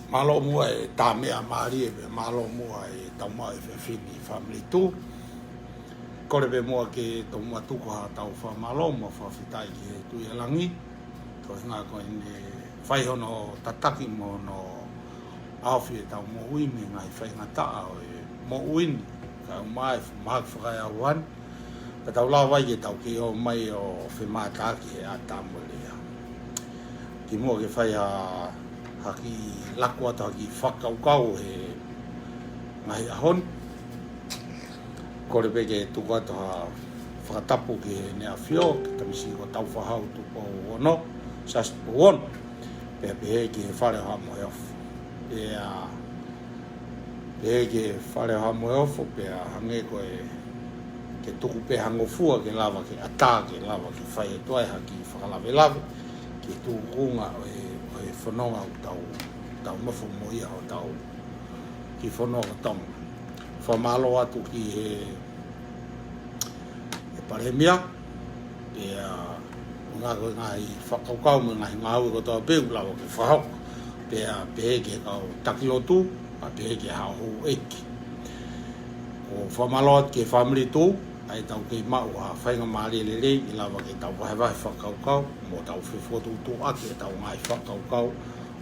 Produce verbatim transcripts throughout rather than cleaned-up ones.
Mālō muʻa e tā meʻa mālie, pea mālō muʻa e tau maʻu e efiafi ni Family Tuʻu. Kole pē muʻa ke tomuʻa tuku haʻatau fakamālō mo e fakafetaʻi ki he Tuʻi ʻa Langi, ko e ʻuhinga ko ʻene fai hono tataki mo hono ʻaofi ʻetau moʻui mei he ngaahi faingataʻa ʻo e moʻui ni, kae ʻumaʻā e mahaki fakaeauhani, ka tau lava ai ke tau kei ō mai ʻo femātaaki he ʻata mo e lea. Kimuʻa ke fai ha, ha kiʻi laku atu ha kiʻi fakakaukau he ngaahi ʻaho ni, kole pē ke tuku atu ha fakatapu ki heʻene ʻafio, ki he tamasiʻi ko Taufahau Tupou Ono, Siaosi Tupou Ono, pea pehē ki he Fale ʻo Haʻa Moheofo. Pea pehē ki he Fale ʻo Haʻa Moheofo, pea hangē ko e ke tuku pē ha ngofua ke lava ke ʻatā, ke lava ke fai atu ai ha kiʻi fakalavelave ki he tuʻunga ʻo e, ʻo e fononga ʻoku tau, tau nofo mo ia ʻo tau ki fononga Tonga. Fakamālō atu ki he, he Palēmia, pea ʻuhinga ko e ngaahi fakakaukau mo e ngaahi ngāue kotoa pē ʻoku lava ke fakahoko. Pea pehē ki he kau taki lotu, pea pehē ki he haʻa houʻeiki. ʻOku fakamālō atu ki he Family Tuʻu, ʻa ʻetau kei maʻu ha faingamālie lelei, ʻe lava ke tau vahevahe fakakaukau, mo tau fefokotuʻutuʻuaki ʻetau ngaahi fakakaukau,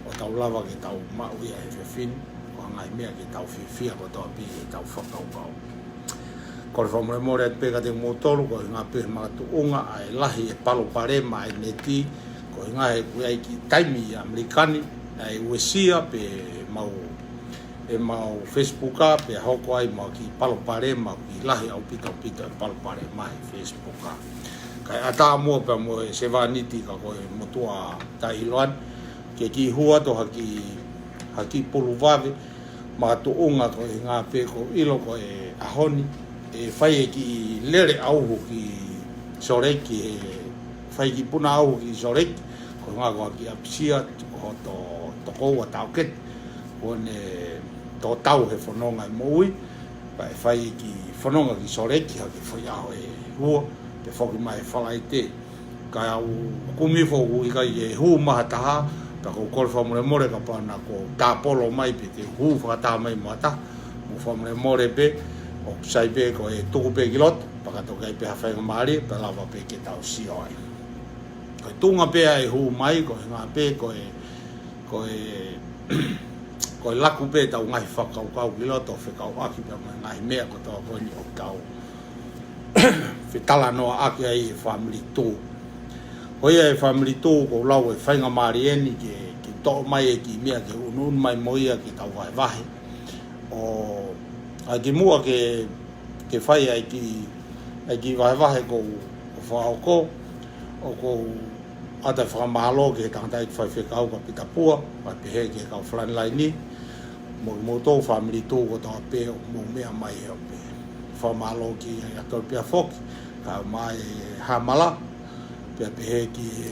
ʻo tau lava ke tau maʻu ia he efiafi ni, ko e ngaahi meʻa ke tau fiefia kotoa pē ʻi heʻetau fakakaukau. Kole fakamolemole atu pē kiate kimoutolu, ko e ʻuhinga pē he makatuʻunga ʻa e lahi e palopalema ʻa e neti, ko e ʻuhinga he ʻoku ʻi ai e kiʻi taimi ʻi ʻAmelika ni, ʻa e uesia pē ʻemau, ʻemau Facebook, pea hoko ai ʻemau kiʻi palopalema, kiʻi lahi ʻaupito ʻaupito e palopalema he Facebook. Kae ʻatā muʻa pea mo e sevāniti ka ko e motuʻa taʻeʻiloa ni, ke kiʻi hū atu ha kiʻi, ha kiʻi pulu vave, makatuʻunga ko e ʻuhinga pē ʻoku ou ʻilo ko e ʻaho ni, ʻe fai e kiʻi lele ʻauhu ki Salt Lake, ʻe fai e kiʻi puna ʻauhu ki Salt Lake, ko e ʻuhinga ko e kiʻi ʻapisia, ko hoto tokoua taʻokete, kuo ne tō tau he fononga e moʻui, pea ʻe fai e kiʻi fononga ki Salt Lake, ha kiʻi foʻi ʻaho ʻe ua, pea foki mai Falaite. Kae ʻoku ou kumi foki ʻikai ke hū mai ha taha, pea ʻoku ou kole fakamolemole kapau naʻa kuo tāpolo mai pe te u hū fakataha mai mo ha taha, mou fakamolemole pē, ʻoku sai pē ko e tuku pē ki loto, pea ka toki ʻi ai pē ha faingamālie, pea lava pē ke tau sio ai. Ko e tuʻunga pē ʻa e hū mai, ko e ʻuhinga pē, ko e, ko e, ko e laku pē ʻetau ngaahi fakakaukau ki loto, fekauʻaki pea mo e ngaahi meʻa kotoa ko eni ʻoku tau fetalanoaʻaki ai e Family Tuʻu. Ko ia e Family Tuʻu, ʻoku ou lau e faingamālie ni ke, ke toʻo mai e kiʻi meʻa ke unuunu mai mo ia ke tau vahevahe. ʻO, ʻa kimuʻa ke, ke fai ʻa e kiʻi, ʻa e kiʻi vahevahe ʻoku ou, ʻoku ou fakahoko, ʻoku ou ʻoatu e fakamālō ki he tangataʻeiki faifekau ko Pita Pua, pea pehē ki he kau frontline ni, mo kimoutolu Family Tuʻu kotoa pē ʻoku mou meʻa mai he ope. Fakamālō ki he ʻAtoli pea foki, kae ʻumaʻā e Hamala, pea pehē ki he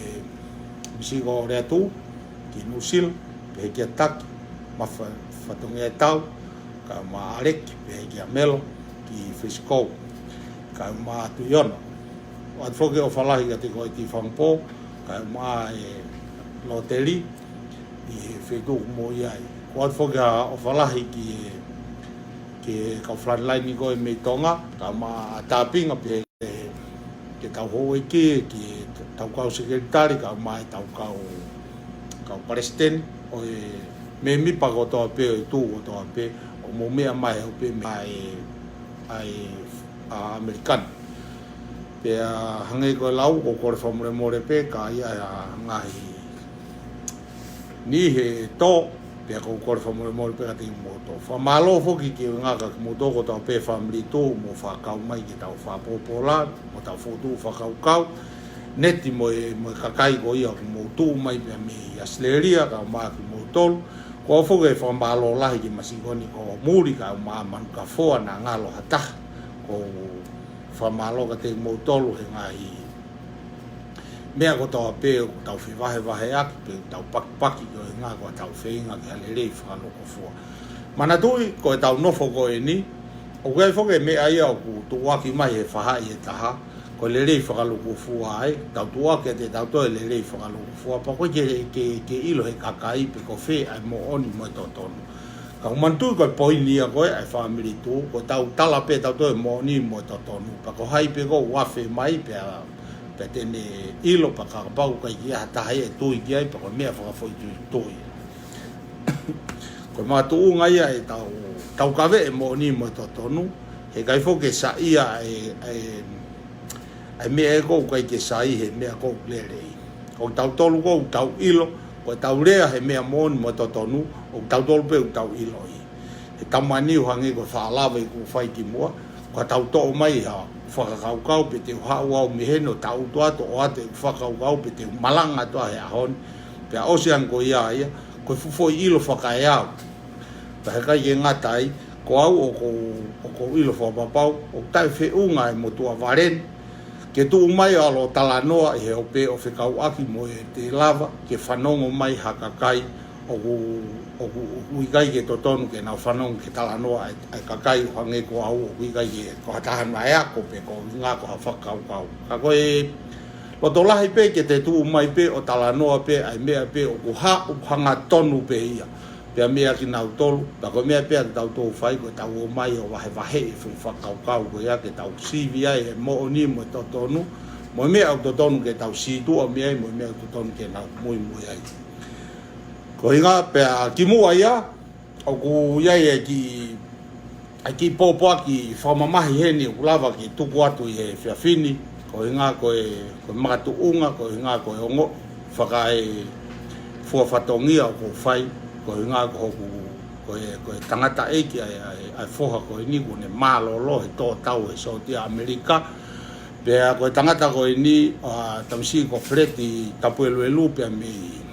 Misiko Leatu, ki Nuʻusila, pehē kia Taki, Mafa-, Fatongia e Tau, kae ʻumaʻā ʻAleki, pehē kia Melo, ki Frisco, kae ʻumaʻā Tuʻiono. ʻOatu foki e ʻofa lahi kiate koe Ti Fangpo, kae ʻumaʻā e Loteli, ʻi he feituʻu ʻoku mou ʻi ai. ʻOatu foki ha ʻofa lahi ki he, ki he kau frontline ni ko ē mei Tonga, kae ʻumaʻā Tapinga pehē ki he, ki he tau houʻeiki, ki he tau kau sekelitali, kae ʻumaʻā e tau kau, kau palesiteni, ʻo e mēmipa kotoa pē, ʻo e tuʻu kotoa pē, ʻoku mou meʻa mai he ope mei he, ʻa e, ʻa ʻAmelika ni. Pea hangē ko e lau, ʻoku ou kole fakamolemole pē, ka ʻi ai ha ngaahi niʻihi ʻe tō, pea ʻoku ou kole fakamolemole pē kiate kimoutolu. Fakamālō foki ki he ngaahi kimoutolu kotoa pē Family Tuʻu, mou fakakau mai ki heʻetau fakapōpōlani, mo ʻetau fokotuʻu fakakaukau, neti mo e, mo e kakai ko ia ʻoku mou tuʻu mai pea mei ʻAositelēlia, kae ʻumaʻā kimoutolu. ʻOku ou ʻoatu foki e fakamālō lahi ki he Masiko ni ko Muli, kae ʻumaʻā Manukafoa naʻa ngalo ha taha. ʻOku ou fakamālō kiate kimoutolu he ngaahi meʻa kotoa pē ʻoku tau fevahevaheʻaki, pe ʻoku tau pakipaki ko e ʻuhinga ko ʻetau feinga ke ʻi ai ha lelei fakalūkufua. Manatuʻi, ko ʻetau nofo ko eni, ʻoku ʻi ai foki e meʻa ia ʻoku tuʻuaki mai he faʻahi ʻe taha, ko e lelei fakalūkufua ai, tau tuʻu ʻaki ʻiate kitautolu e lelei fakalūkufua, pea ʻoku ʻikai ke, ke, ke ʻilo ʻe he kakai pe ko fē ʻa e moʻoni mo e totonu. Ka ʻoku ou manatuʻi ko e poini ia ko ē ʻa e fāmili tuʻu, ko ʻetau tala pē ʻe tautolu e moʻoni mo e totonu, pea ko hai pē ʻoku afe mai pea, pea te ne ʻilo, pea kapau ʻoku ʻikai ke ʻi ai ha taha ia ʻe tui ki ai, pea ko e meʻa fakafoʻituitui. Ko e makatuʻunga ia ʻetau, tau kavei e moʻoni mo e totonu, heʻikai foki ke saiʻia e, e, ʻa e meʻa ʻoku ʻikai ke sai he meʻa ʻoku lelei. Ko kitautolu ʻoku tau ʻilo, ko ʻetau lea he meʻa moʻoni mo e totonu, ʻoku tautolu pē ʻoku tau ʻiloʻi. He tamani ʻo hangē ko e faʻa lave ʻoku fai ki muʻa, ko ʻetau toʻo mai ha fakakaukau pe te u haʻu au mei heni ʻo tangutu atu ʻo ʻoatu e fakakaukau pe te u malanga atu he ʻaho ni, pea ʻosi ange ko ia ia, ko e fuʻu foʻi ʻilo fakaeau. Pea heʻikai ke ngata ai, ko au ʻoku ou, ʻoku ou ʻilo fakapapau, ʻoku taʻefeʻunga e motuʻa vale ni, ke tuʻu mai ʻo ʻalu ʻo talanoa ʻi he ope ʻo fekauʻaki mo e te lava, ke fanongo mai ha kakai, ʻoku, ʻoku, ʻoku ʻikai ke totonu ke nau fanongo ke talanoa ʻa e, ʻa e kakai ʻo hangē ko au ʻoku ʻikai ke, ko ha taha naʻe ako pe ko e ʻuhinga ko ha fakakaukau. Ka ko e loto lahi pē ke te tuʻu mai pē ʻo talanoa pē ʻa e meʻa pē ʻoku haʻu hangatonu pē ia. Pea meʻa kinautolu, pea ko e meʻa pē ʻa kitautolu fai ko ʻetau ō mai ʻo vahevahe e fuʻu fakakaukau ko ia ke tau sivi ai e moʻoni mo e totonu, mo e meʻa ʻoku totonu ke tau sītuʻa mei ai, mo e meʻa ʻoku totonu ke nau muimui ai. Ko e ʻuhinga pea ki muʻa ia, ʻoku ʻi ai e kiʻi, e kiʻi pōpoaki fakamamahi heni ʻoku lava ke tuku atu ʻi he efiafi ni, ko e ʻuhinga ko e, ko e makatuʻunga, ko e ʻuhinga ko e ongo, fakae fua fatongia ʻoku ou fai, ko e ʻuhinga ko hoku, ko e, ko e tangataʻeiki ʻa e, ʻa e, ʻa e foha ko eni kuo ne mālōlō he tō tau he sōtia ʻAmelika, pea ko e tangata ko eni, ʻa, tamasiʻi ko Feleti Tapueluelu pea mei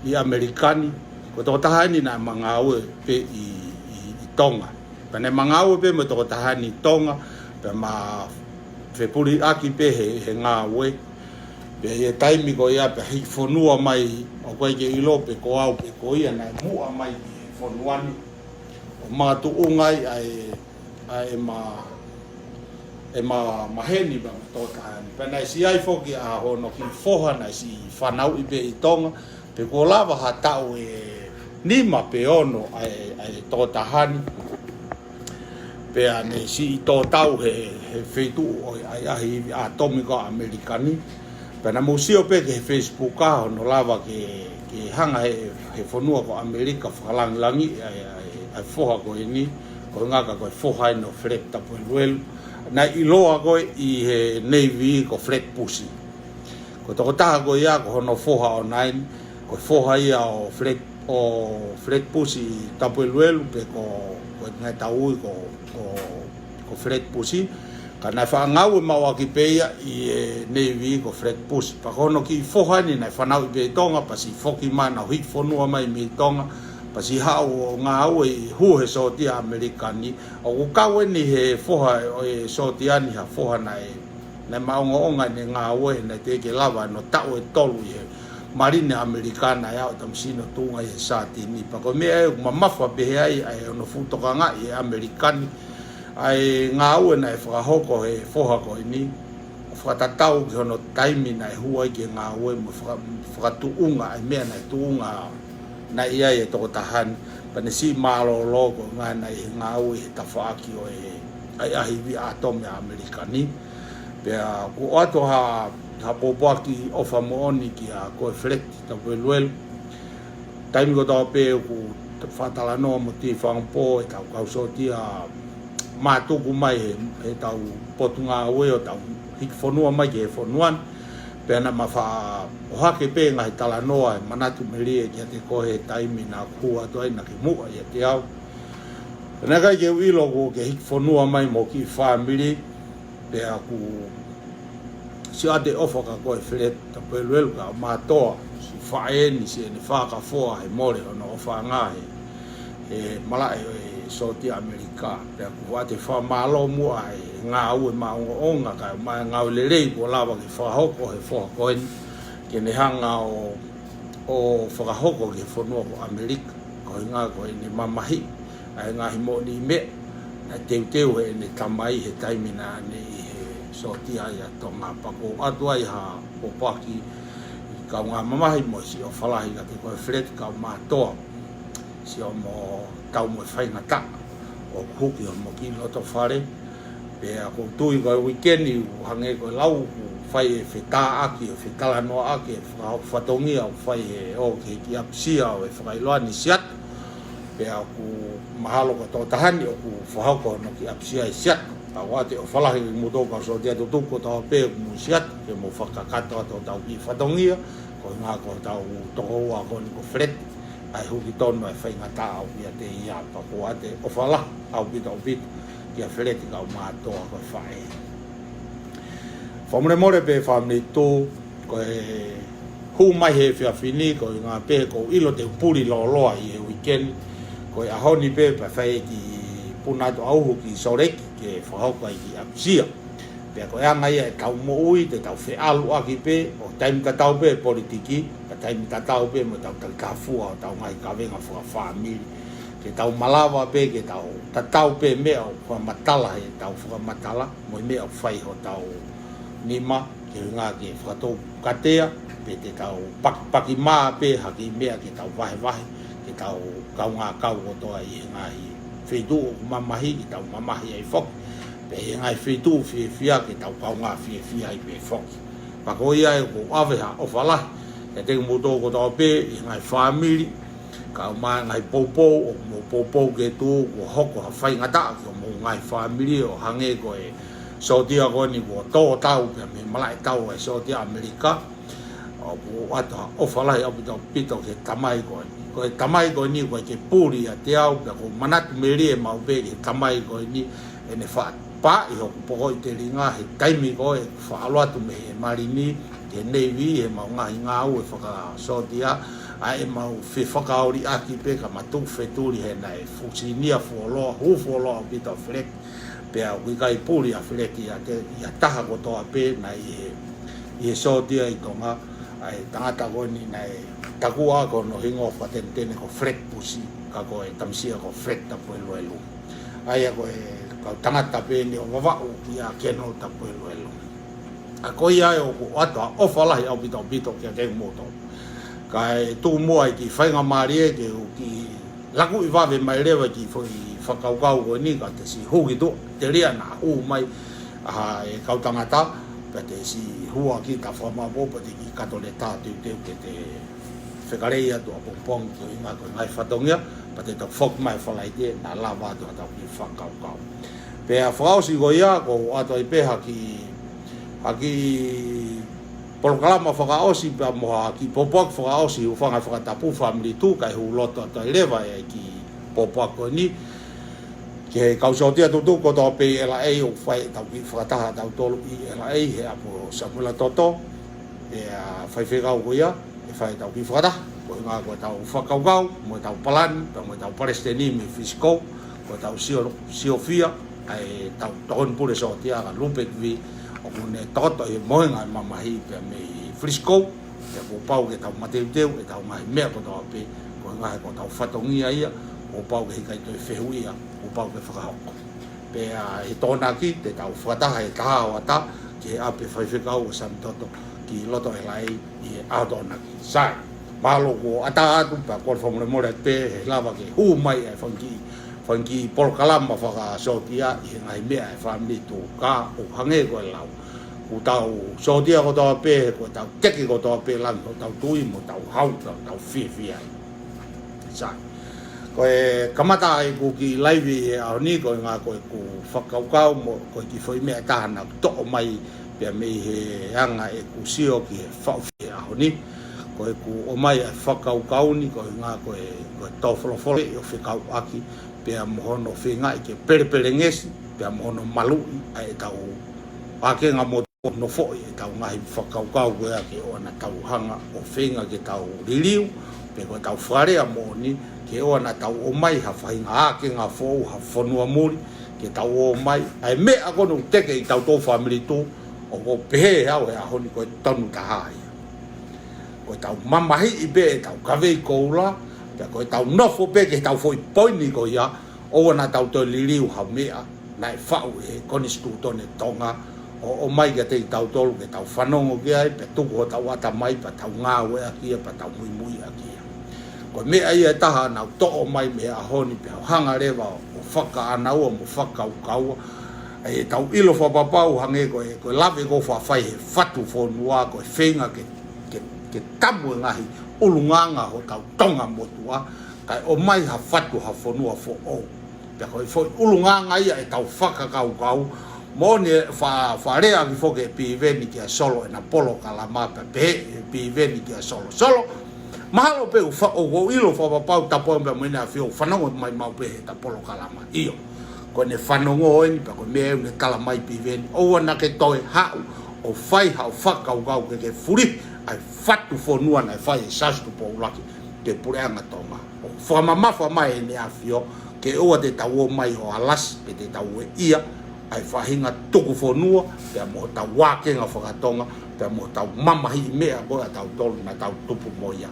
ʻi ʻAmelika ni, ko e tokotaha eni naʻe ma ngāue pē ʻi, ʻi, ʻi Tonga. Pea naʻe ma ngāue pē mo e tokotaha ni ʻi Tonga, pea ma fepuliʻaki pē he, he ngāue. Pea ʻi he taimi ko ia pea hiki fonua mai, ʻoku ʻikai ke ʻilo pe ko au pe ko ia naʻe muʻa mai ki he fonua ni. ʻO makatuʻunga ai ʻa e ʻa ʻema, ʻema maheni pea mo e tokotaha ni. Pea naʻe siʻi ʻi ai foki ʻa hono kiʻi foha naʻe siʻi fanauʻi pē ʻi Tonga, pe kuo lava ha taʻu ʻe nima pe ono ʻa e, ʻa e tokotaha ni. Pea ne siʻi tō tau he, he feituʻu ʻo e ʻahiʻahi ivi ʻātomi ko ʻAmelika ni. Pea naʻa mou sio pē ki he Facebook ʻa hono lava ke, ke hanga he, he fonua ko ʻAmelika fakalangilangiʻi ʻa e, ʻa e, ʻa e foha ko eni, ko e ʻuhinga ko e foha eni ʻo Feleti Tapueluelu. Naʻe ʻiloa ko ē ʻi he Navy ko Feleti Pusi. Ko e tokotaha ko ia ko hono foha ʻoʻona eni, ko e foha ia ʻo Feleti, ʻo Feleti Pusi Tapueluelu pe ko, ko e ngaahi tau ui ko, ko, ko Feleti Pusi. Ka naʻe faʻa ngāue maʻu ʻaki pē ia ʻi he Navy ko Feleti Pusi. Pea ko hono kiʻi foha eni naʻe fanauʻi pē ʻi Tonga, pea siʻi foki mai naʻa nau hiki fonua mai mei Tonga, pea siʻi haʻu ʻo ngāue ʻi he hū he sōtia ʻAmelika ni. ʻOku kau eni he foha ʻo e sōtia ni ha foha naʻe, naʻe maʻongoʻonga ʻene ngāue, naʻe teʻeki lava hono taʻu ʻe tolu ʻi he Maline ʻAmelika naʻe aʻu tamasiʻi hono tuʻunga ʻi he sātini. Pea ko e meʻa ē ʻoku mamafa pehē ai ʻa hono fuʻu tokangaʻi ʻe ʻAmelika ni ʻa e ngāue naʻe fakahoko he foha ko eni, ʻo fakatatau ki hono taimi naʻe hū ai ki he ngāue mo faka-, fakatuʻunga ʻa e meʻa naʻe tuʻunga naʻe ʻi ai e tokotaha ni, pea ne siʻi mālōlō ko e ʻuhinga naʻe ʻi he ngāue he tafaʻaki ʻo e ʻahiʻahi ivi ʻātomi ʻa ʻAmelika ni. Pea ʻoku ʻoatu ha, ha pōpoaki ʻofa moʻoni kia koe Feleti Tapueluelu. Taimi kotoa pē ʻoku faʻa talanoa mo Tifangapō ʻetau kau sōtia mātuku mai he, heʻetau potungāue ʻo tau hiki fonua mai ki he fonua ni. Pea naʻa ma faʻa ʻohake pē ngaahi talanoa ʻe manatu melie kiate koe he taimi naʻa ku hū atu ai naʻa ke muʻa ʻiate au. Pea naʻe ʻikai ke u ʻilo kuo ke hiki fonua mai mo e kiʻi fāmili, pea ʻoku siʻi ʻoatu e ʻofa kia koe Feleti Tapueluelu kae ʻumaʻā siʻi faʻē ni, siʻene fakafoa he mole hono ʻofaʻanga he, he malaʻe ʻo e sōtia ʻAmelika. Pea ʻoku ʻoatu e fakamālō muʻa he ngāue maʻongoʻonga kae ʻumaʻā e ngāue lelei kuo lava ke fakahoko he foha ko eni ke ne hanga ʻo, ʻo fakahoko ki he fonua ko ʻAmelika. Ko e ʻuhinga ko ʻene mamahiʻi ʻa e ngaahi moʻoniʻi meʻa naʻe teuteu heʻene tamai he taimi naʻa ne ʻi he sōtia ʻa Tonga. Pea ʻoku ou ʻoatu ai ha pōpoaki ki he kaungā mamahi mo e siʻi ʻofa lahi kiate koe Feleti Kaumātoa. Sio mo tau mo e faingataʻa ʻoku huki ʻi hoʻomo kiʻi loto fale. Pea ʻoku ou tui ko e weekend ʻoku hangē ko e lau ʻoku fai e fetāʻaki, e fetalanoaʻaki, e fakahoko fatongia ʻoku fai he ʻoku kei kiʻi ʻapasia ʻo e fakaʻiloa ni Siato. Pea ʻoku mahalo ko e tokotaha ni ʻoku fakahoko hono kiʻi ʻapasia ʻi Siato. Pea ʻoatu e ʻofa lahi kimoutolu kau sōtia tutuku kotoa pē ʻoku mou ʻi Siato, ke mou fakakakato atu hotau kiʻi fatongia, ko e ʻuhinga ko hotau tokoua ko eni ko Feleti, ʻa e huki tonu ʻa e faingataʻa ʻoku ʻiate ia. Pea ʻoku ʻoatu e ʻofa lahi ʻaupito ʻaupito kia Feleti Kaumātoa ko e faʻē. Fakamolemole pē fāmili Tū, ko e hū mai he efiafi ni, ko e ʻuhinga pē ʻoku ou ʻilo te u puli lōloa ʻi he weekend, ko e ʻaho ni pē pea fai e kiʻi puna atu ʻauhu ki Sōleki ke fakahoko ai e kiʻi ʻapasia. Pea ko e anga ia ʻetau moʻui, te tau feʻaluʻaki pē, ʻo taimi tatau pē politiki, ka taimi tatau pē mo ʻetau takitaha fua ʻo ʻetau ngaahi kavenga fakafāmili. Ke tau malava pē, ke tau tatau pē meʻa ʻoku fakamatala heʻetau fakamatala, mo e meʻa ʻoku fai hotau nima, ke ʻuhinga ke fakatoukatea, pe te tau pakipaki mā pē ha kiʻi meʻa ke tau vahevahe, ke tau kaungā kau kotoa ʻi he ngaahi feituʻu ʻoku mamahi, ke tau mamahi ai foki. Pea ʻi he ngaahi feituʻu fiefia ke tau kaungā fiefia ai pē foki. Pea ko ia ē ʻoku ou ʻave ha ʻofa lahi kiate kimoutolu kotoa pē ʻi he ngaahi fāmili, kae ʻumaʻā e ngaahi poupou, ʻoku mou poupou ke tuʻu, kuo hoko ha faingataʻa ki homou ngaahi fāmili ʻo hangē ko e sōtia ko eni kuo tō tau pea mei malaʻe tau ʻa e sōtia ʻAmelika. ʻOku ou ʻoatu ha ʻofa lahi ʻaupito ʻaupito ki he tamai ko eni. Ko e tamai ko eni ʻoku ʻikai ke puli ʻiate au, pea ʻoku ou manatu melie maʻu pē ki he tamai ko eni, ʻene faʻa pāʻi hoku pokoʻi telinga he taimi ko ē faʻa ʻalu atu mei he Malini ki he Navy, heʻemau ngaahi ngāue fakasōtia, ʻa ʻemau fefakaoliʻaki pē ka ma tuʻu fetuli he naʻe fusinia fuoloa, hū fuoloa ʻaupito ʻa Feleti. Pea ʻoku ʻikai puli ʻa Feleti ʻiate ia taha kotoa pē naʻe ʻi he, ʻi he sōtia ʻi Tonga, ʻa e tangata ko eni naʻe takua ko hono hingoa fakatenetene ko Feleti Pusi, ka ko e tamasiʻi ko Feleti Tapueluelu. ʻA ia ko e kau tangata pē eni ʻo Vavaʻu ia Kenolo Tapueluelu. ʻA ko ia ē ʻoku ou ʻoatu ha ʻofa lahi ʻaupito ʻaupito kiate kimoutolu. Kae tuku muʻa e kiʻi faingamālie ke u kiʻi lakuʻi vave mai leva e kiʻi foʻi fakakaukau ko eni ka te siʻi huki tuʻa, telia naʻa hū mai ʻa e kau tangata, pea te siʻi hū ʻaki ʻeta fakamaʻopoʻopo pea te kiʻi kato leta teuteu ke te fekalei atu ʻapongipongi ko e ʻuhinga ko e ngaahi fatongia, pea te tau foki mai Falaite naʻa lava atu haʻatau kiʻi fakakaukau. Pea fakaʻosi ko ia, ʻoku ou ʻoatu ai pē ha kiʻi, ha kiʻi polokalama fakaʻosi pea mo ha kiʻi pōpoaki fakaʻosi, hūfanga he fakatapu fāmili Tū, kae hū loto atu ai leva e kiʻi pōpoaki ko eni ki he kau sōtia tutuku kotoa pē ʻi L A ʻoku fai ʻetau kiʻi fakataha ʻatautolu ʻi L A he ʻapi ʻo Samuela Toto, ʻa e faifekau ko ia, ʻe fai ʻetau kiʻi fakataha, ko e ʻuhinga ko ʻetau fakakaukau, mo ʻetau palani, pea mo ʻetau palesiteni mei Frisco, ko ʻetau sio, siofia ʻa ʻetau tokoni pule sōtia ka Lupek V, ʻoku ne tokoto ʻi he mohenga ʻa e mamahi pea mei Frisco, pea kuo pau ke tau mateuteu ʻetau ngaahi meʻa kotoa pē, ko e ʻuhinga he ko hotau fatongia ia, kuo pau ke ʻikai toe fehuʻia, kuo pau ke fakahoko. Pea ʻi he Tokonaki, te tau fakataha he taha hoʻatā ki he ʻapi faifekau ʻo Samuela Toto ki loto L A ʻi he ʻaho Tokonaki. Sai, mahalo kuo ʻatā atu, pea kole fakamolemole pē he lava ke hū mai e fanga kiʻi, fanga kiʻi polokalama fakasōtia ʻi he ngaahi meʻa ʻa e fāmili Tū, ka ʻoku hangē ko e lau, ko hotau sōtia kotoa pē, he ko ʻetau teke kotoa pē langi hotau tui mo hotau hau, hotau fiefia. Sai. Ko e kamata ʻeku kiʻi laivi he ʻaho ni, ko e ʻuhinga ko ʻeku fakakaukau mo, ko e kiʻi foʻi meʻa ʻe taha naʻa ku toʻo mai pea mei he anga ʻeku sio ki he faʻu he ʻaho ni. Ko ʻeku ʻomai ʻa e fakakaukau ni, ko e ʻuhinga ko e, ko e tō folofola ʻo fekauʻaki, pea mo hono feingaʻi ke pelepelengesi, pea mo hono maluʻi ʻa ʻetau ākenga mo ʻo nofoʻi ʻetau ngaahi fakakaukau ko ia ke ʻoua naʻa tau hanga ʻo feinga ke tau liliu, pe ko ʻetau fakalea moʻoni, ke ʻoua naʻa tau ʻomai ha faʻahinga ākenga foʻou, ha fonua muli, ke tau ʻomai ʻa e meʻa ko eni ʻoku teke ʻi hotau fāmili Tū, ʻoku ou pehē ʻe au he ʻaho ni ko e tonu taha ia. Ko ʻetau mamahiʻi pē ʻetau kavei koula, pea ko ʻetau nofo pē ki heʻetau foʻi poini ko ia, ʻoua naʻa tau toe liliu ha meʻa naʻe faʻu ʻe he Konisitūtone Tonga, ʻo, ʻomai kiate kitautolu ke tau fanongo ki ai, pea tuku hotau ʻatamai, pea tau ngāueʻaki ia, pea tau muimuiʻaki ia. Ko e meʻa ia ʻe taha naʻa ku toʻo mai mei he ʻaho ni, pea u hanga leva ʻo fakaʻānaua mo fakakaukaua, ʻetau ʻilo fakapapau hangē ko e, ko e lave ʻoku ou faʻa fai he fatu fonua, ko e feinga ke, ke, ke tamu e ngaahi ʻulungaanga hotau Tonga motuʻa, kae ʻomai ha fatu ha fonua foʻou. Pea ko e foʻi ʻulungaanga ia ʻetau fakakaukau, moʻoni e fa-, fakalea ʻaki foki ʻe Piveni kia Solo ʻena polokalama, pea pehē ʻe Piveni kia Solo: Solo, mahalo pē ʻoku fa-, ʻoku ou ʻilo fakapapau tapu ange pea mo ʻEne ʻAfio ʻoku fanongo mai maʻu pē heʻeta polokalama. ʻIo, ko ʻene fanongo eni, pea ko e meʻa ʻoku ne tala mai Piveni, ʻoua naʻa ke toe haʻu ʻo fai haʻo fakakaukau ke ke fulihi ʻa e fatu fonua naʻe fai ʻe Siaosi Tupou ʻUluaki ki he Puleʻanga Tonga. ʻOku fakamamafa mai ʻEne ʻAfio ke ʻoua te tau ō mai ʻo alasi, pe te tau ueʻia ʻa e faʻahinga tuku fonua, pea mo hotau ākenga faka-Tonga, pea mo hotau mamahiʻi meʻa ko ē ʻatautolu naʻa tau tupu mo ia.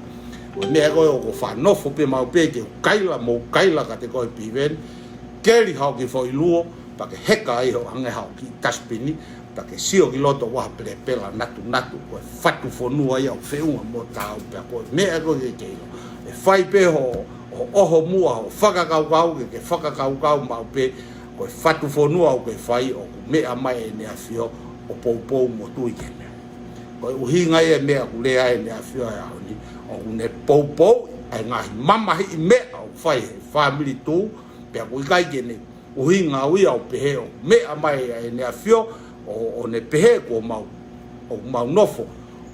Ko e meʻa ko ē ʻoku ou faʻa nofo pē maʻu pē ke u kaila mo u kaila kiate koe Piveni, keli haʻo kiʻi foʻi luo, pea ke heka ai hoʻo hangē haʻo kiʻi tasipini, pea ke sio ki loto ʻo ʻā pelepela natunatu, ko e fatu fonua ia ʻoku feʻunga mo taau. Pea ko e meʻa ko ē ke ke ʻilo, ʻe fai pē hoʻo, hoʻo ʻoho muʻa hoʻo fakakaukau, ke ke fakakaukau maʻu pē, ko e fatu fonua ʻoku ke fai ʻoku meʻa mai ʻEne ʻAfio ʻo poupou mo tui ki he meʻa. Ko e ʻuhinga ia e meʻa ʻoku lea ai ʻEne ʻAfio he ʻaho ni, ʻoku ne poupou ʻa e ngaahi mamahiʻi meʻa ʻoku fai he fāmili tuʻu, pea ʻoku ʻikai ke ne ʻuhinga au ia ʻo pehē ʻoku meʻa mai ʻa ʻEne ʻAfio ʻo, ʻo ne pehē kuo mau, ʻoku mau nofo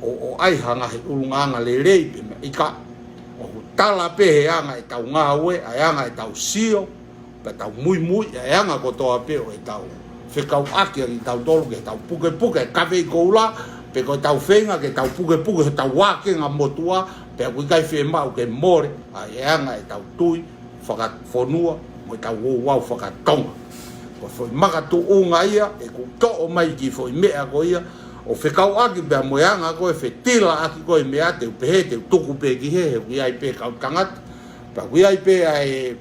ʻo, ʻo ʻai ha ngaahi ʻulungaanga lelei pe meʻa, ʻikai. ʻOku tala pē he anga ʻetau ngāue, ʻa e anga ʻetau sio, pea tau muimui, ʻa e anga kotoa pē ʻo ʻetau fekauʻaki ʻa kitautolu ke tau pukepuke e kavei koula, pe ko ʻetau feinga ke tau pukepuke hotau ākenga motuʻa, pea ʻoku ʻikai fiemaʻu ke mole ʻa e anga ʻetau tui fakafonua mo ʻetau ouau faka-Tonga. Ko e foʻi makatuʻunga ia ʻeku toʻo mai e kiʻi foʻi meʻa ko ia, ʻo fekauʻaki pea mo e anga ko ē fetilaʻaki ko ē e meʻa, te u pehē te u tuku pē ki hē, he ʻoku ʻi ai pē kau tangata, pea ʻoku ʻi ai pē ʻa e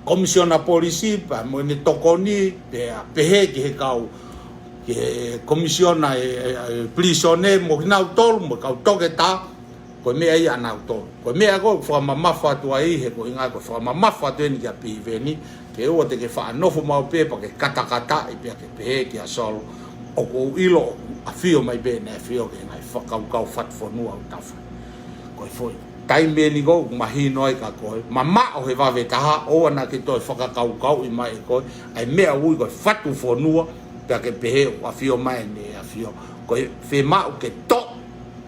Komisiona Polisi, pea mo ʻene tokoni, pea pehē ki he kau, ki he Komisiona e, e, e Pilīsone, mo kinautolu, mo e kau toketā, ko e meʻa ia ʻanautolu. Ko e meʻa ko ē ʻoku fakamamafa atu ai, he ko e ʻuhinga ko e fakamamafa atu eni kia Piveni, ke ʻoua te ke faʻa nofo maʻu pē pea ke katakataʻi pea ke pehē kia Solo, ʻoku ou ʻilo ʻoku ʻafio mai pē ʻEne ʻAfio ki he ngaahi fakakaukau fatu fonua ʻoku tau fai. Ko e foʻi taimi eni ko ē ʻoku mahino ai kia koe, mamaʻo he vave taha, ʻoua naʻa ke toe fakakaukauʻi mai ʻe koe ʻa e meʻa ʻoku ui ko e fatu fonua, pea ke pehē ʻoku ʻafio mai ʻEne ʻAfio. Ko e fiemaʻu ke toʻo,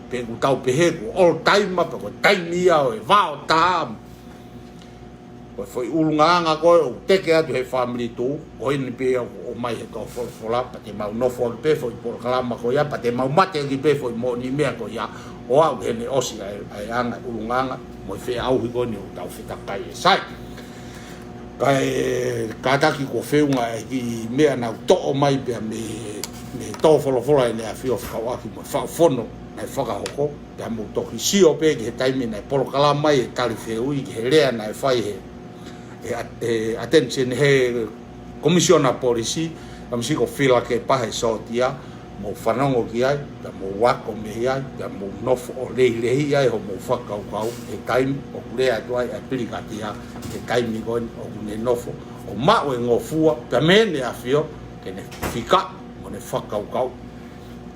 pe ʻoku tau pehē ko e old timer, pe ko e taimi ia ʻo e vao tā. Ko e foʻi ʻulungaanga ko ē ʻoku teke atu he fāmili tuʻu, ko eni pē ʻoku ʻomai he tō folofola, pea te mau nofo ʻaki pē foʻi polokalama ko ia, pea te mau mate ʻaki pē foʻi moʻoniʻi meʻa ko ia, ʻo aʻu ki heʻene ʻosi ʻa e, ʻa e anga ʻulungaanga mo e feʻauhi ko eni ʻoku tau fetakai e sai. Kae kātaki kuo feʻunga e kiʻi meʻa naʻa ku toʻo mai pea mei, mei he tō folofola ʻEne ʻAfio fekauʻaki mo e faʻu fono naʻe fakahoko, pea mou toki sio pē ki he taimi naʻe polokalama ai e tali fehuʻi ki he lea naʻe fai he, he at-, he attention he Komisiona Polisi, Kamisiko Filakepa he sōtia, mou fanongo ki ai, pea mou ako mei ai, pea mou nofo ʻo lehilehiʻi ai hoʻomou fakakaukau, he taimi ʻoku lea atu ai ʻa e pilikatia, he taimi ko eni ʻoku ne nofo ʻo maʻu e ngofua, pea mei heʻene ʻafio, ke ne fika mo ne fakakaukau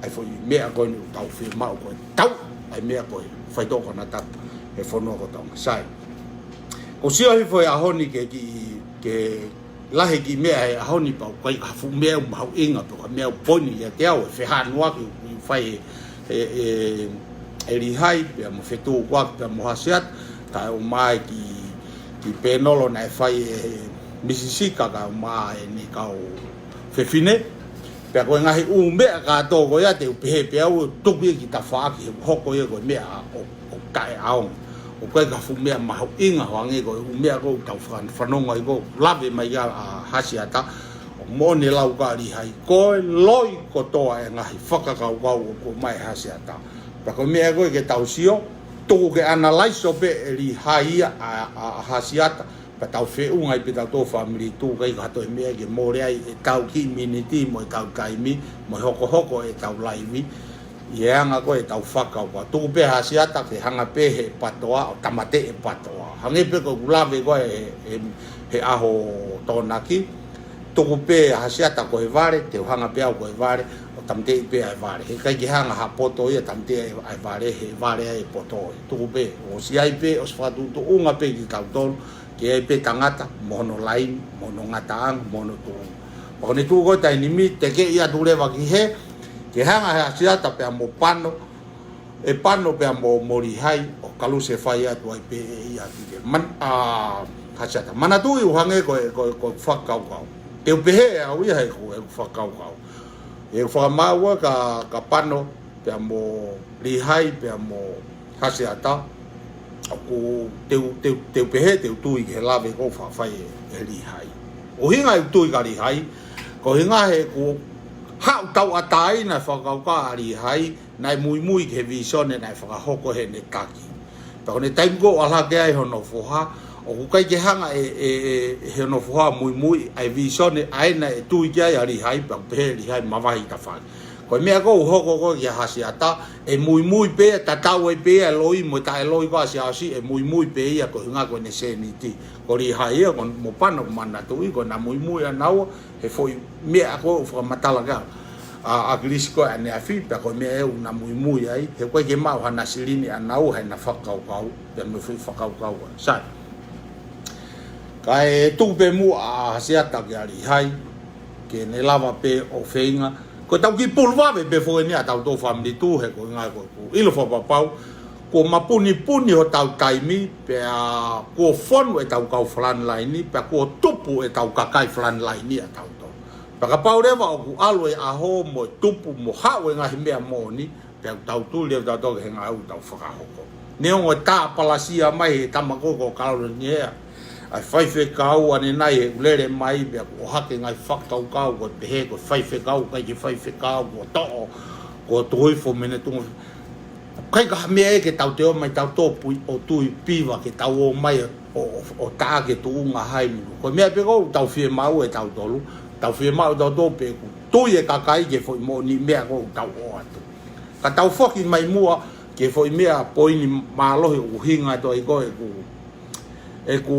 ʻa e foʻi meʻa ko eni ʻoku tau fiemaʻu ko e tau ʻa e meʻa ko e faitoʻo konatapu he fonua ko Tonga. Sai. Ko e sio hifo he ʻaho ni ke kiʻi, ke lahi e kiʻi meʻa he ʻaho ni pea ʻoku ʻikai ko ha fuʻu meʻa ʻoku mahuʻinga pe ko ha meʻa ʻoku poini kiate au, e fehanuaki ʻoku fai ʻe, ʻe, ʻe Lihai, pea mo Fetuʻuaki, pea mo Hasiata, kae ʻumaʻā e kiʻi, kiʻi pēnolo naʻe fai ʻe Misi Sika kae ʻumaʻā ʻene kau fefine. Pea ko e ngaahi ʻū meʻa kātoa ko ia te u pehē pē au ʻe tuku ia ki tafaʻaki he hoko ia ko e meʻa ʻo, ʻo taʻeʻaonga. ʻOku ʻikai ko ha fuʻu meʻa mahuʻinga, hangē ko e ʻū meʻa ko ē ʻoku tau fan-, fanongo ai ko ē, lave mai ʻa, ʻa Hasiata, ʻo mo ʻene lau kia Lihai, ko e loi kotoa e ngaahi fakakaukau ʻoku ʻomai ʻe Hasiata. Pea ko e meʻa ko ē ke tau sio, tuku ke analaiso pē ʻe Lihai ia ʻa, ʻa, ʻa Hasiata, Ka tau feʻunga ai pē tautolu fāmili tuʻu, ʻikai ke ʻi ai ha toe meʻa ke mole ai ʻetau kiʻi miniti mo ʻetau taimi mo e hokohoko ʻetau laivi. ʻI he anga ko ē ʻetau fakakaukau, tuku pē ha siata ke hanga pē he patoa ʻo tāmateʻi e patoa. Hangē pē ko ʻeku lave ko ē he, he, he ʻaho Tokonaki, tuku pē ha siata ko e vale, te u hanga pē au ko e vale ʻo tāmateʻi pē ʻa e vale. He ʻikai ke hanga ha poto ia ʻo tāmateʻi ʻa e vale, he vale ʻa e poto ia. Tuku pē, ʻosi ʻi ai pē, ʻosi fakatuʻutuʻunga pē kitautolu ke ʻi ai pē tangata mo hono laini, mo hono ngataʻanga, mo hono tuʻunga. Pea ko ʻene tuʻu ko ē taimi ni, tekeʻi atu leva ki hē, ke hanga he ha siata pea mo pano, ʻe pano pea mo, mo Lihai, ʻo kalusefai atu ai pē ʻe ia ki he man-, ʻa, ha siata. Manatuʻi ʻoku hangē ko e, ko e, ko e fakakaukau. Te u pehē ʻe au ia he ko e fakakaukau. ʻE fakamaua ka, ka pano pea mo Lihai pea mo ha siata, ʻoku te u, te u, te u pehē, te u tui ki he lave ko ē ʻoku faʻa fai ʻe, ʻe Lihai. ʻUhinga ʻeku tui kia Lihai, ko e ʻuhinga he kuo haʻu tauʻatāina e fakakaukau ʻa Lihai, naʻe muimui ki he vīsone naʻe fakahoko heʻene taki. Pea ko ʻene taimi ko ē ʻoku ʻalu hake ai hono foha, ʻoku ʻikai ke hanga ʻe, ʻe, ʻe, ʻe hono foha ʻo muimui ʻa e vīsone ʻa ē naʻe tui ki ai ʻa Lihai, pea pehē ʻe Lihai mavahe ʻi tafaʻaki. Ko e meʻa ko ē ʻoku hoko ko ē kia ha siata, ʻe muimui pē ia, tatau ai pē ia e loi mo e taʻeloi ko ē ʻa Siaosi, ʻe muimui pē ia ko e ʻuhinga ko ʻene sēniti. Ko Lihai ia, ko mo pano ʻoku manatuʻi, ko ʻena muimui ʻanaua he foʻi meʻa ko ē ʻoku fakamatala ki ai ʻa, ʻa ʻAkilisi ko ē ʻaneafi, pea ko e meʻa ē ʻoku na muimui ai, he ʻoku ʻikai ke maʻu haʻana silini ʻanaua heʻena fakakaukau, pea mo e foʻi fakakaukau ko ē. Sai. Kae tuku pē muʻa ha siata kia Lihai, ke ne lava pē ʻo feinga. Ko ʻetau kiʻi pulu vave pē foki eni ʻa tautolu fāmili tuʻu he ko e ʻuhinga ko ʻeku ʻilo fakapapau kuo mapunipuni hotau taimi, pea kuo fonu ʻetau kau frontline, pea kuo tupu ʻetau kakai frontline ʻa tautolu. Pea kapau leva ʻoku ʻalu e ʻaho mo e tupu mo haʻu e ngaahi meʻa moʻoni, pea ʻoku tau tuli ʻe tautolu ki he ngāue ʻoku tau fakahoko. Neongo e tāpalasia mai he tama ko ē ko Kalauni ē, ʻa e faifekau ʻanenai he ʻoku lele mai, pea kuo ʻohake ngaahi fakakaukau ko e pehē ko e faifekau, ʻikai ke faifekau, kuo toʻo, kuo tuku hifo mei he tuʻunga. ʻIkai ko ha meʻa ia ke tau toe ō mai tautolu ʻo tui piva ke tau ō mai ʻo, ʻo, ʻo taʻaki e tuʻunga hai minu. Ko e meʻa pē ko ē ʻoku tau fiemaʻu ʻe tautolu, tau fiemaʻu ʻe tautolu pē ʻoku tui e kakai ki he foʻi moʻoniʻi meʻa ko ē ʻoku tau ʻoatu. Ka tau foki mai muʻa ki he foʻi meʻa poini mālohi ʻoku ʻuhinga atu ai ko ē ʻeku, ʻeku,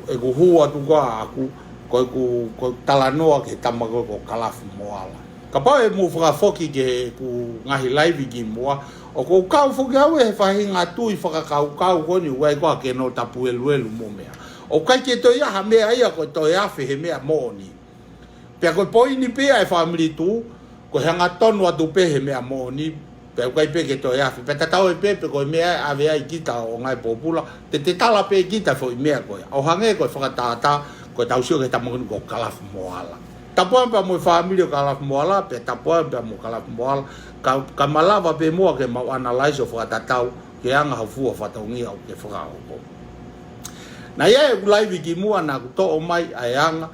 ʻeku hū atu ko ē ʻaʻaku, ko ʻeku, ko ʻeku talanoa ki he tama ko ē ko Kalafi Moala. Kapau ʻe mou fakafoki ki heʻeku ngaahi laivi kimuʻa, ʻoku ou kau foki au he faʻahinga tui fakakaukau ko eni ʻoku ʻi ai ko ē ʻa Keno Tapueluelu mo meʻa. ʻOku ʻikai ke toe ʻi ai ha meʻa ia ko e toe afe he meʻa moʻoni. Pea ko e poini pē ia ʻa e fāmili tuʻu, ko e hangatonu atu pē he meʻa moʻoni, pea ʻoku ʻikai pē ke toe afe. Pea tatau ai pē pe ko e meʻa ʻe ʻave ai kita ʻo ngāue pōpula, te te tala pē kita foʻi meʻa ko ia. ʻO hangē ko e fakatātā, ko ʻetau sio ki he tama ko eni ko Kalafi Moala. Tapu ange pea mo e fāmili ʻo Kalafi Moala, pea tapu ange pea mo Kalafi Moala, ka, ka malava pē muʻa ke mau analyze ʻo fakatatau ki he anga hoʻo fua fatongia ʻoku ke fakahoko. Naʻe ʻi ai ʻeku laivi kimuʻa naʻa ku toʻo mai ʻa e anga